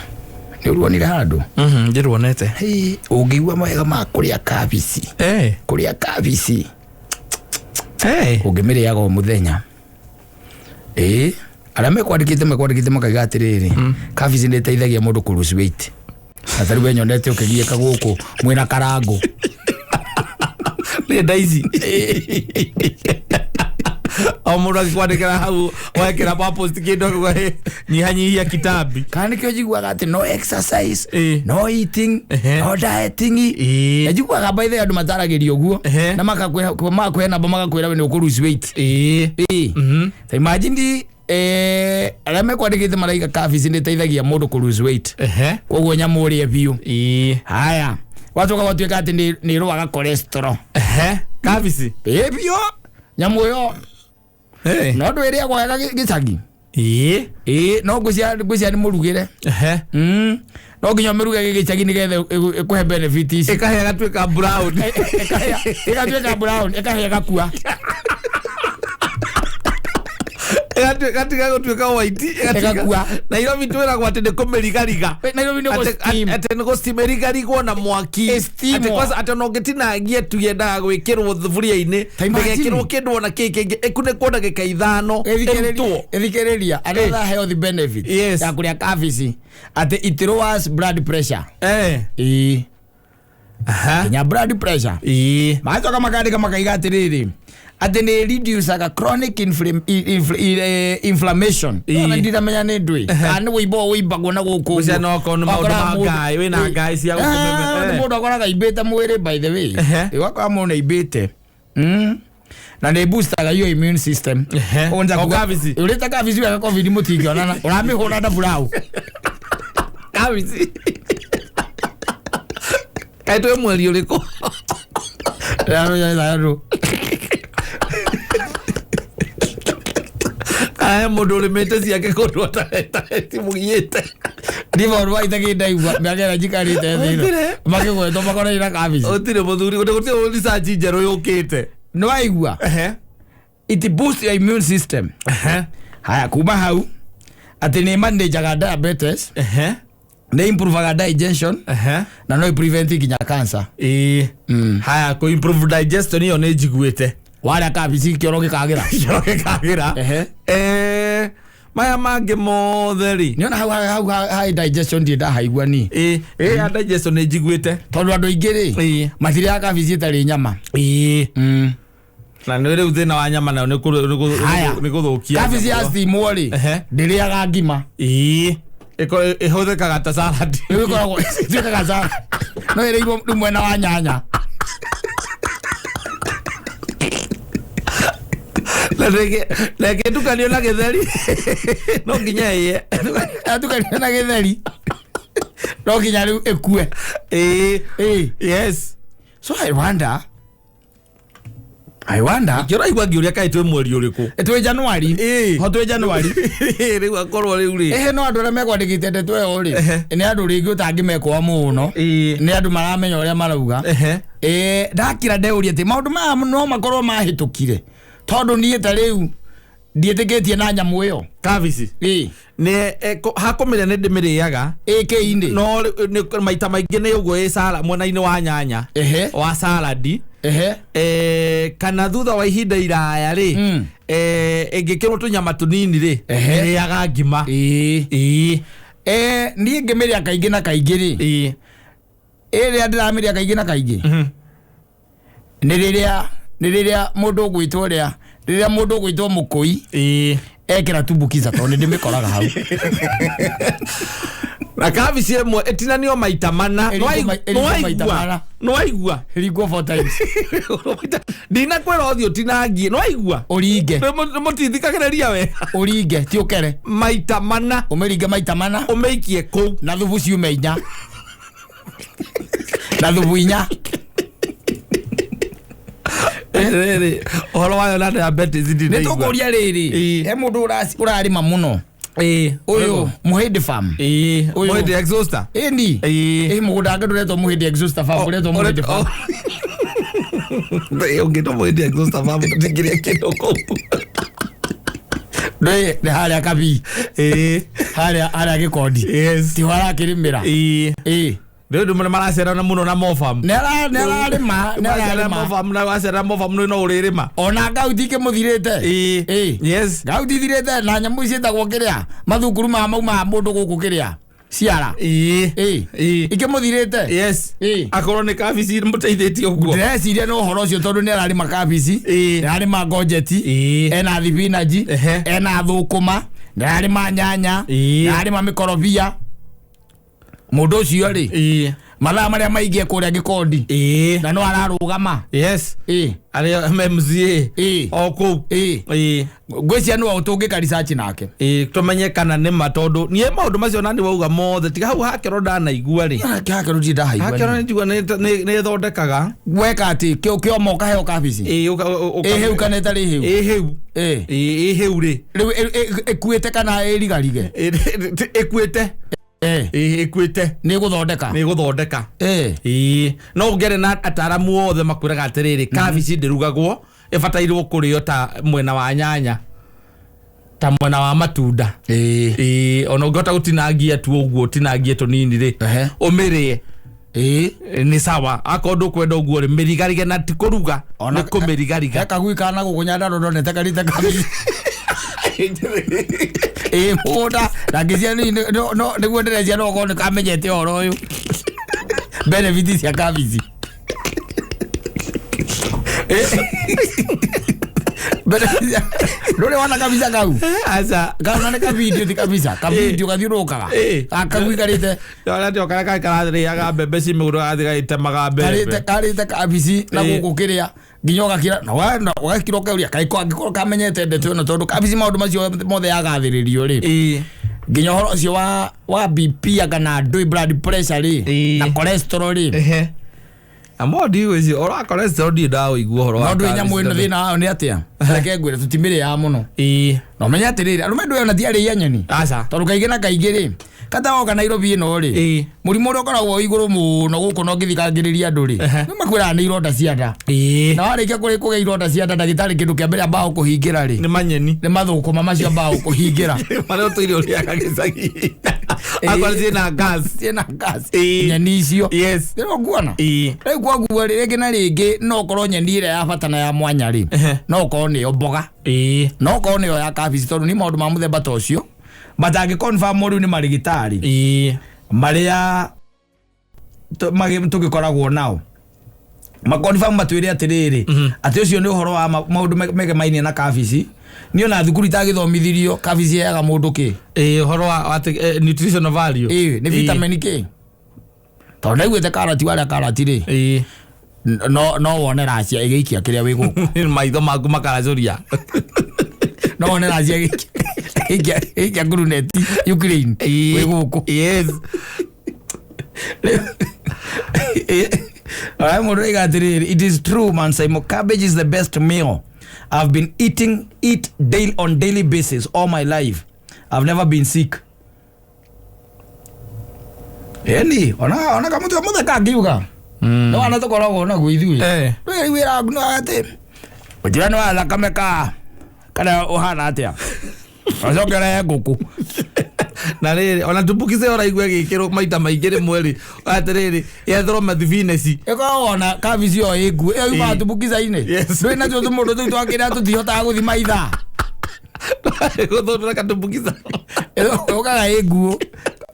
Nĩ ũruonire handũ? Ndĩruonete. Hĩ, ũngĩigua mawega ma kũrĩa kabici. Eh. Kũrĩa kabici. Eh. Ũngĩmĩrĩaga o mũthenya. Ĩĩ, arĩa mekwandĩkĩte makaiga atĩrĩrĩ, kabici nĩ ĩteithagia mũndũ kũ lose weight. Na ta rĩu we nyonete ũkĩgiĩka gũkũ mwĩna karangũ. Nĩ nda ici. O mũndũ agĩkwandĩkĩra hau wekĩra pa post kĩndũ akauga, "Hey, nyihanyihia kitambi." Kana nĩkĩo njiguaga atĩ no exercise, Ĩĩ. no eating, Ehe. no dieting. Ĩĩ. Na njiguaga by the way andũ mataragĩria ũguo Ehe. na magakwĩra namba magakwĩra we nĩ ũkũ lose weight. Ĩĩ. Ĩĩ. Ta imagine arĩa mekwandĩkĩte maraiga kabici nĩ ĩteithagia mũndũ kũ lose weight. Ehe. Koguo nyamũ ũrĩe biũ. Ĩĩ. Haya, gwacoka gwatuĩka atĩ nĩ ĩrũaga cholesterol. Ehe. Kabici. Ĩĩ biũ. Nyamũ ĩyo Eh. no ndũ ĩrĩagwo wega gĩcagi. Ĩĩ. Ĩĩ, no ngwĩciria nĩ mũrugĩre. Ehe. No nginya ũmĩruge gĩcagi nĩgetha ĩkũhe benefit ici. Ĩkahĩa gatuĩka brown. Ĩgatuĩka brown, ĩkahĩa ĩgakua. Ĩgatiga gũtuĩka white. Ĩgakua. Nairobi twĩragwo atĩ nĩ kũmĩrigariga. Nairobi nĩ gũ-steam. Atĩ nĩ gũ-steam ĩrigarigwo na mwaki. Ĩ-steamwo. Atĩ kwanza atĩ ona ũngĩtinangia tu yendaga gwĩkĩrwo thuburia-inĩ. Ta imagine. Ndĩgekĩrwo kĩndũ ona kĩ kĩngĩ ĩkunĩkwo ndagĩka 5 ĩrutwo. Ĩthikĩrĩria another health benefit Yes. ya kũrĩa kabici atĩ it lowers blood pressure. Eh. Ĩĩ. Aha. Nginya blood pressure. Ĩĩ. Magacoka makandĩka makaiga atĩrĩrĩ atĩ nĩ reducaga chronic inflammation. Ĩĩ. Ona ndiramenya nĩ ndũĩ kana nĩ wũimbo wũimbagwo na gũkũ Gũcia ũguo. no okorwo nĩ maũndũ Ũgakoraga ma mũndũ- ngaĩ, wĩna ngaĩ cia gũkũ Ah, meme. nĩ mũndũ akoraga aimbĩte mwĩrĩ by the way. Ehe. Ĩ, ũgakora mũndũ aimbĩte. Na nĩ boostaga your immune system. Ehe. Ũguo nĩ ta O kuga- kabici. ũrĩte kabici wega covid mũtingĩonana ũramĩhũra na buraũ. Kabici. Kaĩ twĩ mweri ũrĩkũ? Kana he mũndũ ũrĩmĩte ciake kũndũ atamũgiĩte. Ndi maũndũ maitagĩ ndaigua mĩaka ĩrĩa njikarĩte thĩ ĩno Gũtirĩ. makĩgwetwo makoraire na kabici. Gũtirĩ mũthuri, gũtirĩ research njerũ yũkĩte. Nĩ waigua Ehe. it boosts your immune system. Ehe. Haya kuma hau Atĩ nĩ manajaga diabetes, Ehe. nĩ improvaga digestion, Ehe. na no prevent nginya cancer. Ĩĩ. Haya, kũ improve digestion ĩyo nĩ njiguĩte. Warĩa kabici kĩoro gĩkagĩra. Kĩoro gĩkagĩra. Ehe. Maya mangĩ mothe rĩ? Nĩona hau high digestion ndirĩ ndahaigua ni. Ĩĩ, ĩĩ, ya digestion nĩ njiguĩte. Tondũ andũ aingĩ rĩ, Ĩĩ. matirĩaga kabici ĩtarĩ nyama. Ĩĩ. Na nĩ rĩu thĩna wa nyama nayo nĩ Haya. nĩ gũthũkia. Kabici ya steamwo rĩ, Ehe. ndĩrĩaga ngima. Ĩĩ. Ĩhũthĩkaga ta salad. Rĩu ĩkoragwo ĩtuĩkaga sa no ĩrĩirwo rĩu mwena wa nyanya. Na ĩngĩtukanio na gĩtheri no nginya ĩye. Atukanio na gĩtheri no nginya rĩu ĩkue. Ĩĩ. Ĩĩ. Yes. So I wonder, I wonder. Kĩraigua ngĩũria kaĩ twĩ mweri ũrĩkũ? Twĩ Januari. Ĩĩ. Ho twĩ Januari. Rĩu akorwo rĩu rĩ. Ehe, no andũ arĩa mekwandĩkĩte ndeto ĩyo rĩ, Ehe. nĩ andũ rĩngĩ ũtangĩmekũa mũno. Ĩĩ. Nĩ andũ maramenya ũrĩa marauga. Ehe. Ĩĩ, ndakira ndeuria atĩ maũndũ maya no makorwo mahĩtũkire, tondũ niĩ ta rĩu ndiĩtĩkĩtie na nyamũ ĩyo. Kabici. Ĩĩ. Nĩ hakũmĩrĩa nĩ ndĩmĩrĩaga. Ĩkĩ-inĩ. No nĩ maita maingĩ nĩ ũguo ĩ sala mwena-inĩ wa nyanya. Ehe. Wa saladi. Ehe. Kana thutha wa ihinda iraya rĩ, ĩngĩkĩrwo tũnyama tũnini rĩ, Ehe. ĩrĩaga ngima. Ĩĩ. Ĩĩ. Niĩ ngĩmĩrĩa kaingĩ na kaingĩ rĩ, Ĩĩ. ĩrĩa ndĩramĩrĩa kaingĩ na kaingĩ nĩ rĩrĩa mũndũ ũgwĩtwo ũrĩa, rĩrĩa mũndũ ũgwĩtwo mũkũi Ĩĩ. ekĩra tumbukiza, tondũ nĩ ndĩmĩkoraga hau. Na kabici ĩmwe ĩtinanio maita mana. Ĩringwo ĩringwo maita mana. Nĩwaigua? Ringwo four times. Ndinakwĩra ũthiĩ ũtinangie, nĩwaigua? Ũringe. Nĩmũtithikagĩrĩria we. Ũringe ti ũkere. Maita mana. Ũmĩringe maita mana. Ũmĩikie kũu. Na thubu ciume inya, na thubu inya. Rĩrĩ ũhoro wayo na diabetes Nĩ ndinaigua. tũkũria rĩrĩ, Ĩĩ. he mũndũ ũrarĩma mũno. Ĩĩ. Ũyũ Mũhĩndĩ farm. Ĩĩ. Ũyũ. Mũhĩndĩ exhauster. Ĩni. Ĩĩ. Ĩ mũgũnda wake ndũretwo Mũhĩndĩ exhauster farm, ũretwo Mũhĩndĩ farm. Ũngĩtwo Mũhĩndĩ exhauster farm ndingĩrĩa kĩndũ kũu. Ndũĩ nĩ harĩa Kabii. Ĩĩ. Harĩa Gĩkondi. Yes. Tiho arakĩrĩmĩra. Ĩĩ. Ĩĩ. Rĩu ndũ maracerana mũno na mofam. Nĩ ararĩma, nĩ Maracera ararĩma. mofam na wacerera mofam no ũrĩrĩma. Ona ngauti ikĩmũthirĩte. Ĩĩ. Ĩĩ. Yes. Ngauti ithirĩte na nyamũ ciĩtagwo kĩrĩa mathukuru ma maumaga mũndũ gũkũ kĩrĩa ciara. Ĩĩ. Ĩĩ. Ĩĩ. Ikĩmũthirĩte. Yes. Ĩĩ. Akorwo nĩ kabici mũteithĩtie ũguo. Ndĩreciria nĩ ũhoro ũcio, tondũ nĩ ararĩma kabici, Ĩĩ. nĩ ararĩma ngonjeti, Ĩĩ. ena thibinanji, Ehe. ena thũkũma, nĩ ararĩma nyanya, Ĩĩ. nĩ ararĩma mĩkorobia. Mũndũ ũcio rĩ, Ĩĩ. mathaa marĩa maingĩ kũrĩa Gĩkondi, Ĩĩ. na no ararũgama. Yes. Ĩĩ. Arĩa MCA. Ĩĩ. O kũu. Ĩĩ. Ĩĩ. Ngwĩciria nĩwe tũngĩka research nake. Ĩĩ, tũmenye kana nĩ ma, tondũ niĩ maũndũ macio nani wauga mothe tiga hau hakĩro ndanaigua rĩ. Hakĩro ndirĩ ndahaigua. Hakĩro nĩ njigua nĩ ĩthondekaga. Weka atĩ kĩoma ũkaheo kabici? Ĩĩ, Ĩ hĩu kana ĩtarĩ hĩu? Ĩ hĩu. Ĩĩ. Ĩĩ, ĩ hĩu rĩ. Rĩu ĩkuĩte kana ĩrigarige? Ĩkuĩte. Ĩĩ. Ĩĩ, ĩkuĩte. Nĩ ĩgũthondeka. Nĩ ĩgũthondeka. Ĩĩ. Ĩĩ, no ũngĩaria na ataramu othe makwĩraga atĩrĩrĩ, kabici ndĩrugagwo, ĩbatairwo kũrĩo ta mwena wa nyanya, ta mwena wa matunda. Ĩĩ. Ĩĩ, ona ũngĩhota gũtinangia tu ũguo, ũtinangie tũnini rĩ, Ehe. ũmĩrĩe. Ĩĩ. Nĩ sawa. Akorwo ndũkwenda ũguo rĩ, mĩrigarige, na ti kũruga, Ona nĩ kũmĩrigariga. He kagui kana gũkũ Nyandarua ndonete karĩte kabici. Ĩĩ, mũgũnda na ngĩcia nĩguo ndĩrecia no ũkorwo nĩ kamenyete ũhoro ũyũ, benefit cia kabici. Ndũrĩ wona kabica kau? Aca. Kana nĩ kabidio, ti kabica, kabidio gathiũrũrũkaga. Ĩĩ. Kagui karĩte Ndona tio karĩa karĩ kararĩaga mbembe ci mĩgũnda gathiĩ gagĩtemaga mbembe. Karĩte kabici na Ĩĩ. gũkũ kĩrĩa nginya ũgakira na ũgakira ũkauria kaĩ angĩkorwo kamenyete ndeto ĩno, tondũ kabici maũndũ macio mothe yagathĩrĩrio rĩ, Ĩĩ. nginya ũhoro ũcio wa BP kana ndũĩ blood pressure rĩ, Ĩĩ. na cholesterol rĩ. Ehe. Na mo ndigwĩciria ũhoro wa cholesterol ndirĩ ndaũigua ũhoro wa No ndå nyamå ä no cholesterol. thä na wayo nä atä a reke ngwä re tå timä rä ya må no. Ĩĩ. Na ũmenye atĩrĩrĩ, arũme ndå ona tiarĩ a nyeni. Aca. Tondå kaingä na kaingä rä kata woka Nairobi ĩno rĩ, Ĩĩ. mũrimũ ũrĩa ũkoragwo wĩ igũrũ mũno gũkũ na ũngĩthikangĩrĩria andũ rĩ, Ehe. nĩ makwĩraga nĩ ironda cia nda. Ĩĩ. Na warĩkia kũrĩ kũgĩa ironda cia nda, ndagĩtarĩ kĩndũ kĩa mbere ambaga kũhingĩra rĩ Nĩ manyeni. nĩ mathũkũma macio ambaga kũhingĩra. Marĩa ũtũire ũrĩaga gĩcagi. Akorwo ciĩna gas. Ciĩna gas. Ĩĩ. Nyeni icio. Yes. Rĩu nguona Ĩĩ. rĩu kwoguo rĩ, rĩngĩ na rĩngĩ no ũkorwo nyeni ĩrĩa ya bata na ya mwanya rĩ, Ehe. no ũkorwo nĩyo mboga, Ĩĩ. no ũkorwo nĩyo ya kabici, tondũ nĩ maũndũ ma mũthemba ta ũcio matangĩ confirm rĩu nĩ marĩgĩtarĩ Ĩĩ. marĩa tũgĩkoragwo nao makonfirm matwĩre atĩrĩrĩ atĩ ũcio nĩ ũhoro wa maũndũ megemainie na kabici. Niĩ ona thukuru itagĩthomithirio kabici heaga mũndũ kĩ. Ĩĩ, ũhoro wa atĩ, nutritional value. Ĩĩ, nĩ vitamin kĩ, tondũ ndaiguĩte karati warĩa karati rĩ, Ĩĩ. no wone racia ĩgĩikia kĩrĩa wĩ gũkũ. Maitho maku makaracũria. No wone racia ĩgĩikia nguruneti Ukraine wĩ gũkũ. Yes. Alright, mũndũ oiga atĩrĩrĩ, it is true man, Simon, cabbage is the best meal. I've been eating it daily on daily basis all my life. I've never been sick. Eni ona kamũtwe mũtheka angiuga no wana tũkoragwo naguo ithuĩ. Eh. Rĩu wĩra no atĩ ũnjĩra nĩ wa thakame ka kana ũhana atĩa, ũcokere ngũkũ. Na rĩrĩ ona tumbukize ũraigua ĩgĩkĩrwo maita maingĩ rĩmwe rĩ, atĩrĩrĩ yetherwo mathibineci. Ĩkoragwo ona kabici ĩyo ĩ nguo ĩyo yumaga Ĩĩ. tumbukiza-inĩ. Yes. Ndũĩ natuo tũmũndũ tũu twakĩrĩa tũtihotaga gũthima ithaa. Gũthondora katumbukiza. Ũkaga ĩ nguo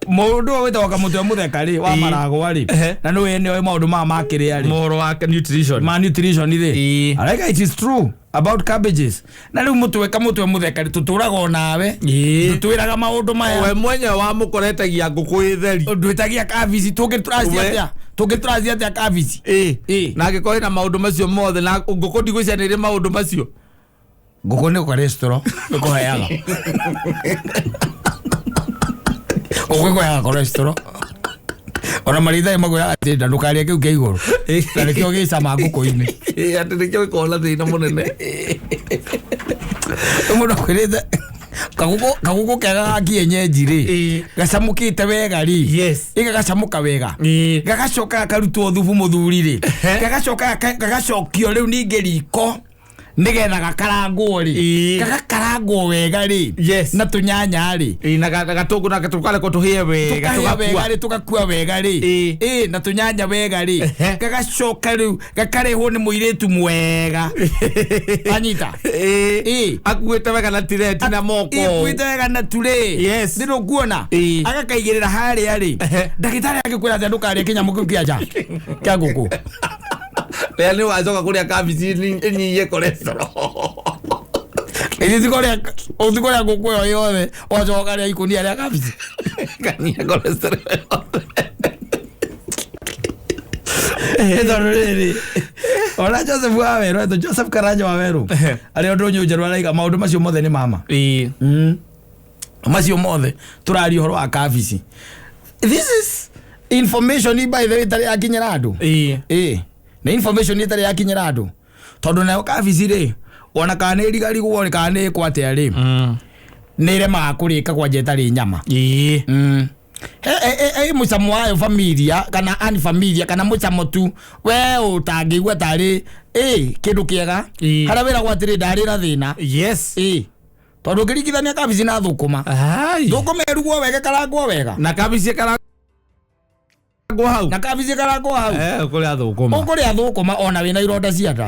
mũndũ ũyũ wĩtagwo kamũtwe mũtheka rĩ wa Ĩĩ. maragwa rĩ, Ehe. na nĩwe nĩoĩ maũndũ maya makĩrĩa rĩ Mohoro wa nutrition. ma nutrition rĩ. Ĩĩ. Araika it is true about cabbages. Na rĩu mũtwe kamũtwe mũtheka rĩ, tũtũraga onawe, Ĩĩ. tũtwĩraga maũndũ maya. We mwenyewe wamũkoretagia ngũkũ ĩ theri. Ndwĩtagia kabici tũngĩtũracia We- atĩa, tũngĩtũracia atĩa kabici? Ĩĩ. Ĩĩ. Na angĩkorwo ĩna maũndũ macio mothe na ngũkũ ndigwĩciria nĩ ĩrĩ maũndũ macio. Ngũkũ nĩ cholesterol ĩkũheaga, ngũkũ ĩkũheaga cholesterol. Ona marĩtharĩ makwĩraga atĩ nda ndũkarĩe kĩu kĩa igũrũ na nĩkĩo gĩcama ngũkũ-inĩ. Ĩĩ, atĩ nĩkĩo gĩkoragwo na thĩna mũnene. Mũndũ akwĩrĩte kagũkũ kega ga kienyeji rĩ, Ĩĩ. gacamũkĩte wega rĩ, Yes. ĩgagacamũka wega, Ĩĩ. gagacoka gakarutwo thubu mũthuri rĩ, Ehe. gagacoka gagacokio rĩu ningĩ riko nĩgetha gakarangwo rĩ, Ĩĩ. gagakarangwo wega rĩ, Yes. na tũnyanya rĩ. Ĩĩ, na gatũngũ na tũkarekwo tũhĩe wega. Tũkahĩa tũgakua. wega rĩ, tũgakua wega rĩ. Ĩĩ. Ĩĩ, na tũnyanya wega rĩ, Ehe. gagacoka rĩu gakarehwo nĩ mũirĩtu mwega anyita. Ĩĩ. Ĩĩ. Akuĩte wega na tireti na moko. Ikuĩte wega na turĩ. Yes. Nĩ ndũkuona Ĩĩ. agakaigĩrĩra harĩa rĩ. Ehe. Ndagĩtarĩ angĩkwĩra atĩa ndũkarĩe kĩnyamũ kĩu kĩa nja kĩa ngũkũ? Rĩrĩa nĩ wacoka kũrĩa kabici ĩnyihie cholesterol. Ĩthi ũtikũrĩa ngũkũ ĩyo yothe, ũgacoka ũkarĩa ikũnia rĩa kabici. Kanyihia cholesterol yothe. Ĩ tondũ rĩrĩ ona Joseph wa Werũ etwo Joseph Karanja wa Werũ, Ehe. arĩa ũndũ njerũ araiga maũndũ macio mothe nĩ mama. Ĩĩ. Macio mothe tũraria ũhoro wa kabici, this is information by the way ĩtarĩ yakinyĩra andũ. Ĩĩ. Ĩĩ, nĩ information ĩtarĩ yakinyĩra andũ, tondũ nayo kabici rĩ, ona kana nĩ ĩrigarigwo rĩ, kana nĩ ĩkwo atĩa rĩ, nĩ ĩremaga kũrĩka kwanja ĩtarĩ nyama. Ĩĩ. He mũcamo wayo familia kana unfamilia kana mũcamo tu we ũtangĩigua tarĩ ĩ kĩndũ kĩega. Ĩĩ. Harĩa wĩragwo atĩrĩ ndarĩ na thĩna. Yes. Ĩ tondũ ũngĩringithania kabici na thũkũma, Ai. thũkũma ĩrugwo wega ĩkarangwo wega. Na kabici ĩkarangwo hau. Na kabici ĩkarangwo hau. Eh, ũkũrĩa thũkũma. Ũkũrĩa thũkũma ona wĩna ironda cia nda.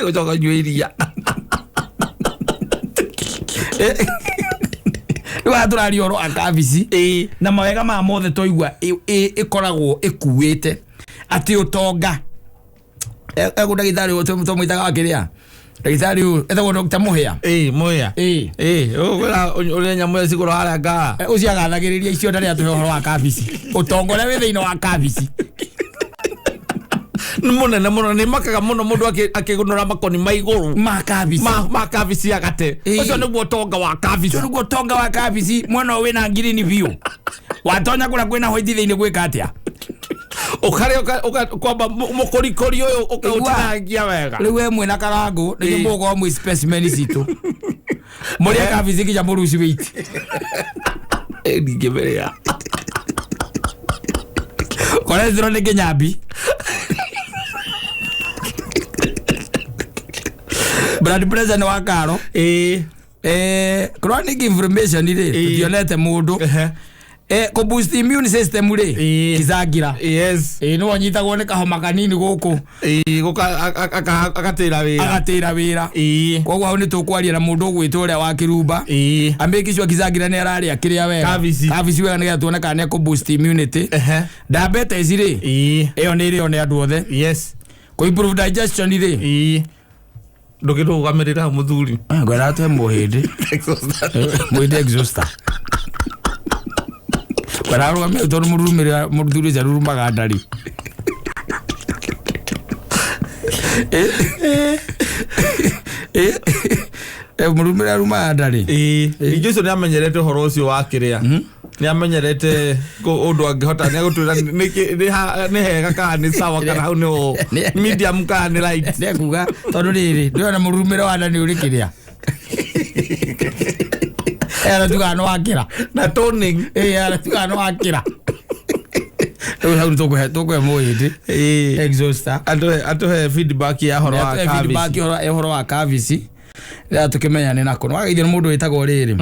Gũcoka nyue iria. Rĩu haha tũraria ũhoro wa kabici Ĩĩ. na mawega maya mothe twaigua ĩkoragwo ĩkuĩte atĩ ũtonga egũ ndagĩtarĩ ũyũ tũmwĩtaga wa kĩrĩa, ndagĩtarĩ ũyũ etagwo Dr. Mũhĩa. Ĩĩ, mũhĩa. Ĩĩ. Ĩĩ, ũkwĩra ũrĩa nyamũ ĩyo cigũrwo harĩa ngara. Ũcio agathagĩrĩria icio ndarĩ atũhe ũhoro wa kabici, ũtonga ũrĩa wĩ thĩinĩ wa kabici. Nĩ mũnene mũno, nĩ makaga mũno mũndũ akĩgunũra makoni ma igũrũ. Ma kabici. Ma kabici agate. Ĩĩ. Ũcio nĩguo ũtonga wa kabici. Ũcio nĩguo ũtonga wa kabici, mwena ũyũ wĩna ngirini biũ, watonya kũrĩa kwĩna white thĩinĩ gwĩka atĩa? Ũkarĩa kwamba mũkũrikũri ũyũ ũkaũtinangia wega. Rĩu we mwĩna karangũ nĩguo mũgũkorwo mwĩ specimen citũ mũrĩe kabici nginya mũruci wĩiti. Ndingĩmĩrĩa. Cholesterol nĩ kĩnyambi, blood pressure nĩ wa karo. Chronic inflammation rĩ, tũtionete mũndũ. Kũ boost immune system rĩ, kizangira. Ĩĩ, nĩwe ũnyitagwo nĩ kahoma kanini gũkũ. Ĩĩ, gũka agatĩra wĩra. Agatĩra wĩra. Koguo hau nĩ tũkwaria na mũndũ ũgwĩtwo ũrĩa wa kĩrumba, amake sure kizangira nĩ ararĩa kĩrĩa wega. Kabici. Kabici wega, nĩgetha tuone kana nĩ ekũ boost immunity. Diabetes rĩ, ĩyo nĩ ĩrĩo nĩ andũ othe. Kũ improve digestion rĩ, Ndũkĩrũgamĩrĩra hau mũthuri. Ngwenda twe mũhĩndĩ mũhĩndĩ exhauster, ngwenda rũgamĩrĩra tondũ mũrurumĩrĩra mũthuri ũcio arurumaga ndari. Mũrurumĩrĩra arumaga ndari. Ningĩ ũcio nĩ amenyerete ũhoro ũcio wa kĩrĩa, nĩ amenyerete ũndũ angĩhota nĩ agũtwĩra nĩ hega kana nĩ sawa kana hau nĩ medium kana nĩ light. Nĩ ekuga tondũ rĩrĩ ndĩrona mũrurumĩro wa nda nĩ ũrĩ kĩrĩa aratugaga nĩ wakĩra. Na toning. Ĩĩ, aratugaga nĩ wakĩra. Rĩu hau nĩ tũkũhe mũhĩndĩ exhauster. Atũhe feedback ya horo wa feedback kabici. Ũhoro wa kabici rĩrĩa tũkĩmenya nĩ nako nĩ wageithio nĩ mũndũ wĩtagwo rĩrĩ.